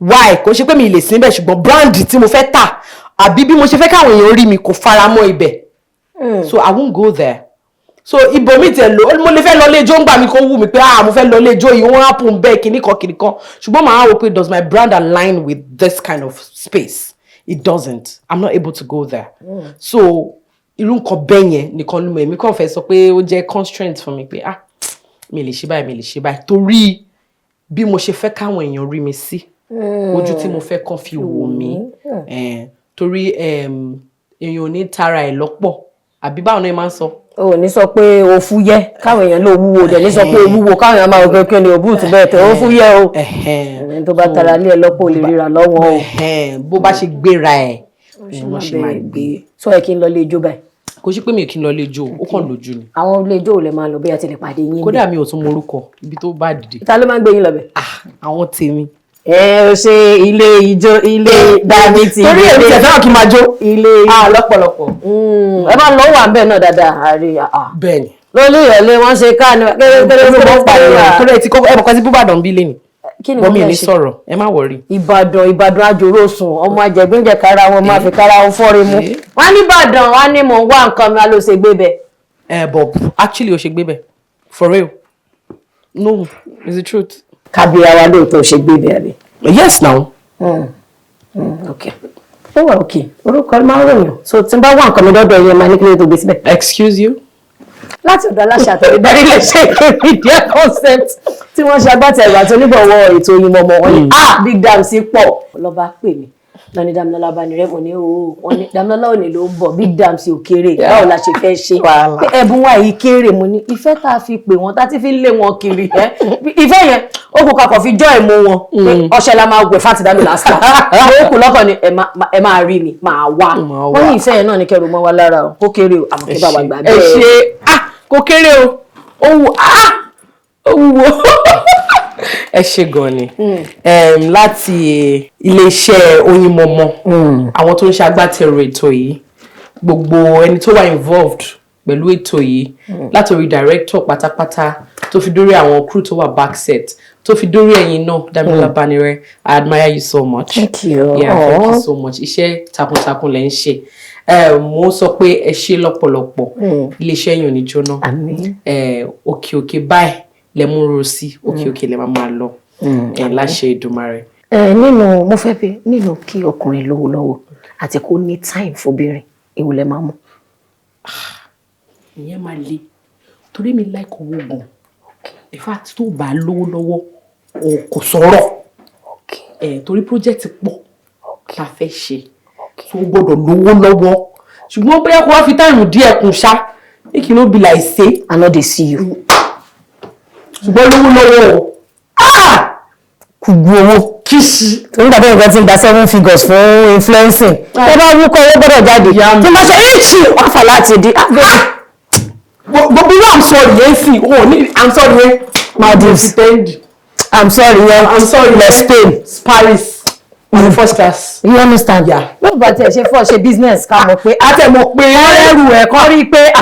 why? Kò ṣe pé mi lè sí bẹ̀, ṣùgbọ́n brand tí mo fẹ́ tà àbí bí mo ṣe fẹ́ káwọn èèyàn rí mi kò fara mọ́ ibẹ̀, so I won't go there. So ibòmí tẹ̀ lọ, mo lè fẹ́ lọ ilé ijó ń gbà mí, kó wù mí pé, ah, mo fẹ́ lọ ilé ijó yìí, wọ́n happen bẹ́ẹ̀, kìíní kan kìíní kan, ṣùgbọ́n màá wò pé, does my brand align with this kind of space? It doesn't. I'm not able to go there. So irú nǹkan bẹ́ẹ̀ yẹn nìkan ló mọ̀. Èmi kàn fẹ́ sọ pé ó jẹ́ constraint fún mi pé, ah, mi lè ṣe báyìí, mi lè ṣe báyìí, torí bí mo ṣe fẹ́ káwọn èèyàn rí mi sí, ojú tí mo fẹ́ kàn fi wò mí. Torí èèyàn ò ní tara ẹ̀ lọ́pọ̀, àbí báwo ni ẹ máa ń sọ? O ò ní sọ pé o fúyẹ́ káwọn èèyàn ló wúwo, dẹ̀ ní sọ pé o wúwo káwọn èèyàn máa wò pé kí ni òbúùtù bẹ́ẹ̀ tẹ̀, ó fúyẹ́ o. Ẹni tó bá tara lé ẹ lọ́pọ̀ ò lè ríra lọ́wọ́ o. Bó bá ṣe gbéra ẹ̀, òun ló ṣe máa gbé. Sọ ẹ kí n lọ ilé ijó báyìí? Kò sí pé mi ò kí n lọ ilé ijó, ó kàn lójú ni. Àwọn ilé ijó ò lè máa lọ, bóyá ti lè pàdé yín? Kódà mi ò tún morúkọ ibi tó bá dìde. Ta ló máa ń gbé yín lọ bẹ̀? Ah, àwọn tèmi. Ẹ ò ṣe ilé ijó, ilé dami ti. Torí èmi tẹ̀ fẹ́ràn kí n máa jó. Ilé. Ah, lọ́pọ̀lọpọ̀. Ẹ bá lọ wà ń bẹ̀ náà dáadáa, àrí àà. Bẹ́ẹ̀ni. Lórí ìrọ̀lẹ́ wọ́n ṣe ká ní Kéré mo ń pariwo torí ẹ ti kọ́kọ́ ẹ mọ̀ kọ́ sí búbàdàn bí lẹ́nu. Kí ni Wọ́n mo mi ò fẹ́ ní ṣe? sọ̀rọ̀, ẹ má worry. Ìbàdàn, Ìbàdàn àjòrò sùn, ọmọ àjẹgbẹ́jẹ kára wọn máa fi kára wọn fọ́re mu. Wọ́n ní Ìbàdàn, wọ́n ní mò ń wá nǹkan mi, á ló ṣe gbé bẹ̀. Ẹ, but actually o ṣe gbé bẹ̀, for real, no, it's the truth. Kábíyá wa lóòótọ́ ṣe gbé bẹ̀, àbí? Yes now. Ok, ó wà ok. Orúkọ máa ń ròyìn, so tí n bá wá nǹkan mi dọ́dọ̀ yẹn, máa ní kí ló tó gbé síbẹ̀. Excuse you. Láti ọ̀dọ̀ aláṣẹ àtẹ̀lẹ́darí iléeṣẹ́ Media Concept tí wọ́n ṣe agbátẹrù àti oníbọ̀wọ́ ètò Oyinmomo, wọn ni, ah, Big Dams pọ̀. Lọ́ba pè mí lọ́ní, "Dámilọ́lá bá ní rẹ́." Mo ní o. Wọ́n ní Dámilọ́lá òní ló ń bọ̀, Big Dams ò kéré, báwo la ṣe fẹ́ ṣe? Wàhálà. Pé ẹ̀bùn wa yìí kéré. Mo ní ìfẹ́ tá a fi pè wọ́n, tá a ti fi lé wọn kiri ẹ́, ìfẹ́ yẹn ó kò kakọ̀ fi jọ́ ìmú wọn pé ọṣẹ la máa wẹ̀ fáti dámi lásìkò ó kù lọ́kàn ni. Ẹ máa rí mi, máa wá. Máa wá. Wọ́n ní ìfẹ́ yẹn náà ní kẹrù mọ́ wa lára o. Ó kéré o, àmọ́ kí bá wa gbà Ẹ bẹ́ẹ̀. ṣe. Ah, kò kéré o, ó wù, ah, ó wúwo. Ẹ ṣe gan ni. Láti iléeṣẹ́ Oyinmomo, àwọn tó ń ṣe agbátẹrù ètò yìí, gbogbo ẹni tó wà involved pẹ̀lú ètò yìí, látòrí director pátápátá tó fi dórí àwọn crew tó wà back set, tó fi dórí ẹ̀yin náà, Damilola Banire, I admire you so much. Thank you. Yeah, thank Aw. you so much. Iṣẹ́ takuntakun lẹ ń ṣe. Mo sọ pé ẹ ṣe lọ́pọ̀lọpọ̀. Iléeṣẹ́ yìí ò ní jóná. Àmín. Òkè òkè báyìí lẹ mú ro sí, òkè òkè lẹ máa máa lọ, láṣẹ Èdùmàrè. Ẹ nínú, mo fẹ́ bí nínú kí ọkùnrin lówó lọ́wọ́ àti kó ní time fóbìnrin, èwo lẹ máa mú? Ìyẹn máa le torí mi like owó gan. In fact, tó bá lówó lọ́wọ́ o, kò sọ̀rọ̀. Torí project pọ̀ tá a fẹ́ ṣe tó gbọ́dọ̀ lówó lọ́wọ́, ṣùgbọ́n bóyá kó wá fi time díẹ̀ kún ṣá, make e no be like say I no dey see you. Ṣùgbọ́n lówó lọ́wọ́ o, ah! Kùgbù owó. Kíṣì. Torí tàbí nǹkan tí ń gba seven figures fún influencing, tó bá wúkọ́, owó gbọ́dọ̀ jáde. Ìyá mi. Tí wọ́n ṣe ìchì wọ́n fà láti di. Gbogbo irú "I'm sorry" yẹn sì wọn ò ní "I'm sorry" yẹn. Maldives. Pretend. "I'm sorry" yẹn. "I'm sorry" Lọ yẹn. Spain. Paris on the first class. You understand? Yeah. Yóò bá tiẹ̀ ṣe fọ́ ṣe business, ká mọ̀ pé Àtẹ̀mọ̀ pé ẹrù ẹ̀ kọ́ rí pé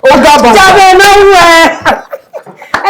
ó dábàá. Jábọ̀ náwó ẹ̀.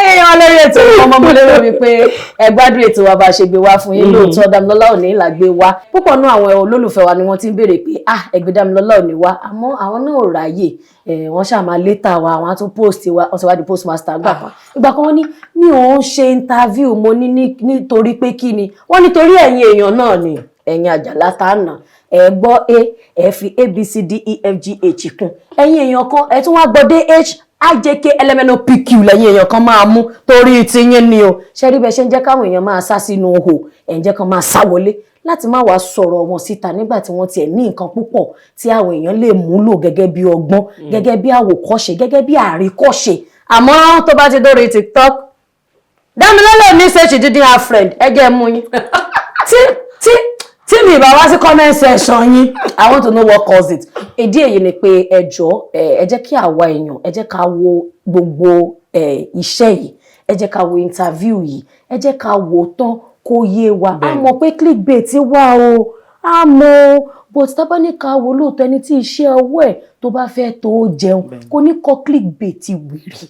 Ẹ̀yin wọn lórí ètò ọmọ, mo lérò wípé ẹ gbádùn ètò wa bá a ṣe gbé wá fún yín. Lóòótọ́, Dámilọ́lá Òní là gbé wá. Púpọ̀ náà àwọn olólùfẹ́ wa ni wọ́n ti ń béèrè pé, ah, ẹgbẹ́ Dámilọ́lá Òní wá, àmọ́ àwọn náà ò ráyè. Wọ́n ṣáà máa létà wa, àwọn á tún post wa, wọ́n ti wá di postmaster gbà kan. Ìgbà kan wọ́n ní mi ò ń ṣe interview. Mo ní nítorí pé kí ni? Wọ́n nítorí ẹ̀yin èèyàn náà ni ẹ̀yin àjàlá tá a nà. Ẹ gbọ́ a, ẹ fi A, B, C, D, E, F, G, H kún. Ẹ̀yin èèyàn kan, ẹ tún wá gbọ́ dé H, I, J, K, L, M, N, O, P, Q. Lẹ́yìn èèyàn kan máa mú torí tiyín ni o. Ṣe rí bẹ́ẹ̀ ṣe ń jẹ́ káwọn èèyàn máa sá sínú ihò, ẹ̀ ń jẹ́ kán máa sá wọlé láti má wàá sọ̀rọ̀ wọn síta nígbà tí wọ́n tiẹ̀ ní nǹkan púpọ̀ tí àwọn èèyàn lè múlò gẹ́gẹ́ bí ọgbọ́n, gẹ́gẹ́ bí àwòkọ́ṣe, gẹ́gẹ́ bí àríkọ́ṣe. Àmọ́ tó bá ti dórí TikTok, Dámilọ́lá ní say she didn't have friend. Ẹ jẹ́ mú yín tí mi bá wá sí comment section yín. I want to know what caused it. Ìdí èyí ni pé ẹ jọ̀ọ́, ẹ jẹ́ kí àwa èèyàn, ẹ jẹ́ ká wo gbogbo iṣẹ́ yìí, ẹ jẹ́ ká wo interview yìí, ẹ jẹ́ ká wò tán kó yé wa. A mọ̀ pé clickbait wà o, a mọ̀ o, but tá bá ní ká wo lóòótọ́, ẹni tí iṣẹ́ ọwọ́ ẹ̀ tó bá fẹ́ tó jẹun kò ní kọ clickbait wèrè,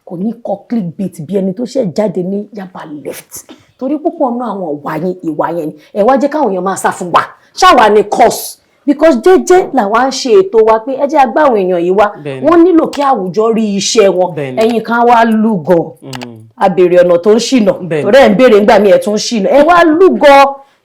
kò ní kọ clickbait bí ẹni tó ṣẹ̀ jáde ní Yaba Left, torí púpọ̀ náà àwọn ìwà yẹn, ìwà yẹn ni ẹ wá jẹ́ káwọn èèyàn máa sá fún wa. Ṣáwa ni cause, because jẹ́jẹ́ làwa ń ṣe ètò wa pé ẹ jẹ́ agbá àwọn èèyàn yìí wá. Wọ́n nílò kí àwùjọ rí iṣẹ́ wọn. Ẹ̀yin kan wá lúgọ abèrè ọ̀nà tó ń ṣìnà. Torí ẹ̀ ń béèrè ńgbà míì, ẹ̀ tún ń ṣìnà, ẹ wá lúgọ,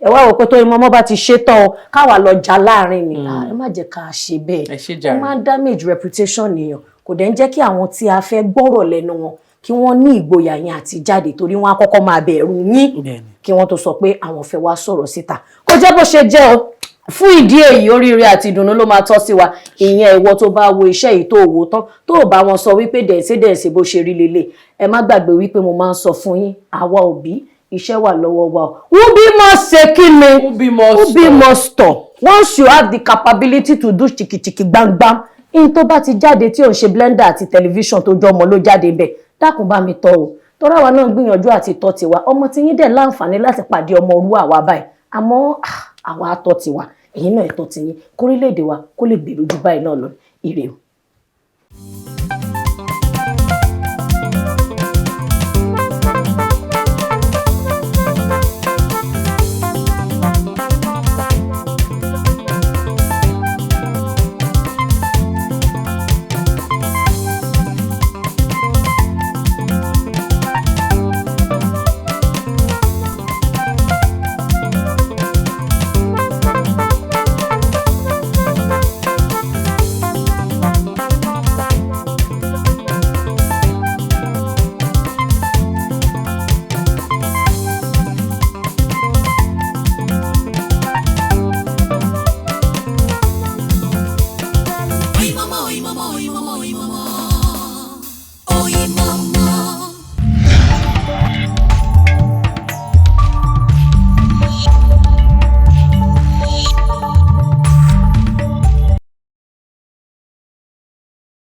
ẹ wá wò pé tó ìmọ̀ ọmọ bá ti ṣe tán o, káwa lọ jà láàrin ni. Ah, ẹ má jẹ́ ká ṣe bẹ́ẹ̀. Ẹ ṣé Ó jàre. máa ń damage reputation èèyàn, kò dẹ̀ ń jẹ́ kí àwọn tí a fẹ́ gbọ́rọ̀ lẹ́nu wọn kí wọ́n ní ìgboyà yẹn àti jáde, torí wọ́n á kọ́kọ́ máa bẹ̀rù yín kí wọ́n tó sọ pé àwọn fẹ́ wá sọ̀rọ̀ síta. Kò jẹ́ bó ṣe jẹ́ o. Fún ìdí èyí, oríire àti ìdùnnú ló máa tọ́ sí wa. Ìyẹn ìwọ tó bá wo iṣẹ́ yìí, tó wò tán, tó bá wọn sọ wípé dẹ̀ǹsẹ̀ dẹ̀ǹsẹ̀ bó ṣe rí lélẹ̀. Ẹ má gbàgbé wípé mo máa ń sọ fún yín, àwa òbí, iṣẹ́ wà lọ́wọ́ wa o. Ubi must ṣe kí ni? Ubi must Ubi must stop. Once you have the capability to do chikichiki gbangban in, tó bá ti jáde tí ò ń ṣe blender àti tẹlifíṣàn tó jọ ọmọ ló jáde bẹ́ẹ̀, dákun bá mi tọ́ o, tọ́ra wa náà gbìyànjú àti tọ́ tiwa. Ọmọ tí yín dẹ̀ láǹfààní láti pàdé ọmọ orú àwa báyìí, àmọ́ àwa tọ́ tiwa, ẹ̀yin náà ẹ̀ tọ́ tiyín, kórílẹ̀-èdè wa kó lè gbèrú ju báyìí náà lọ. Ire o.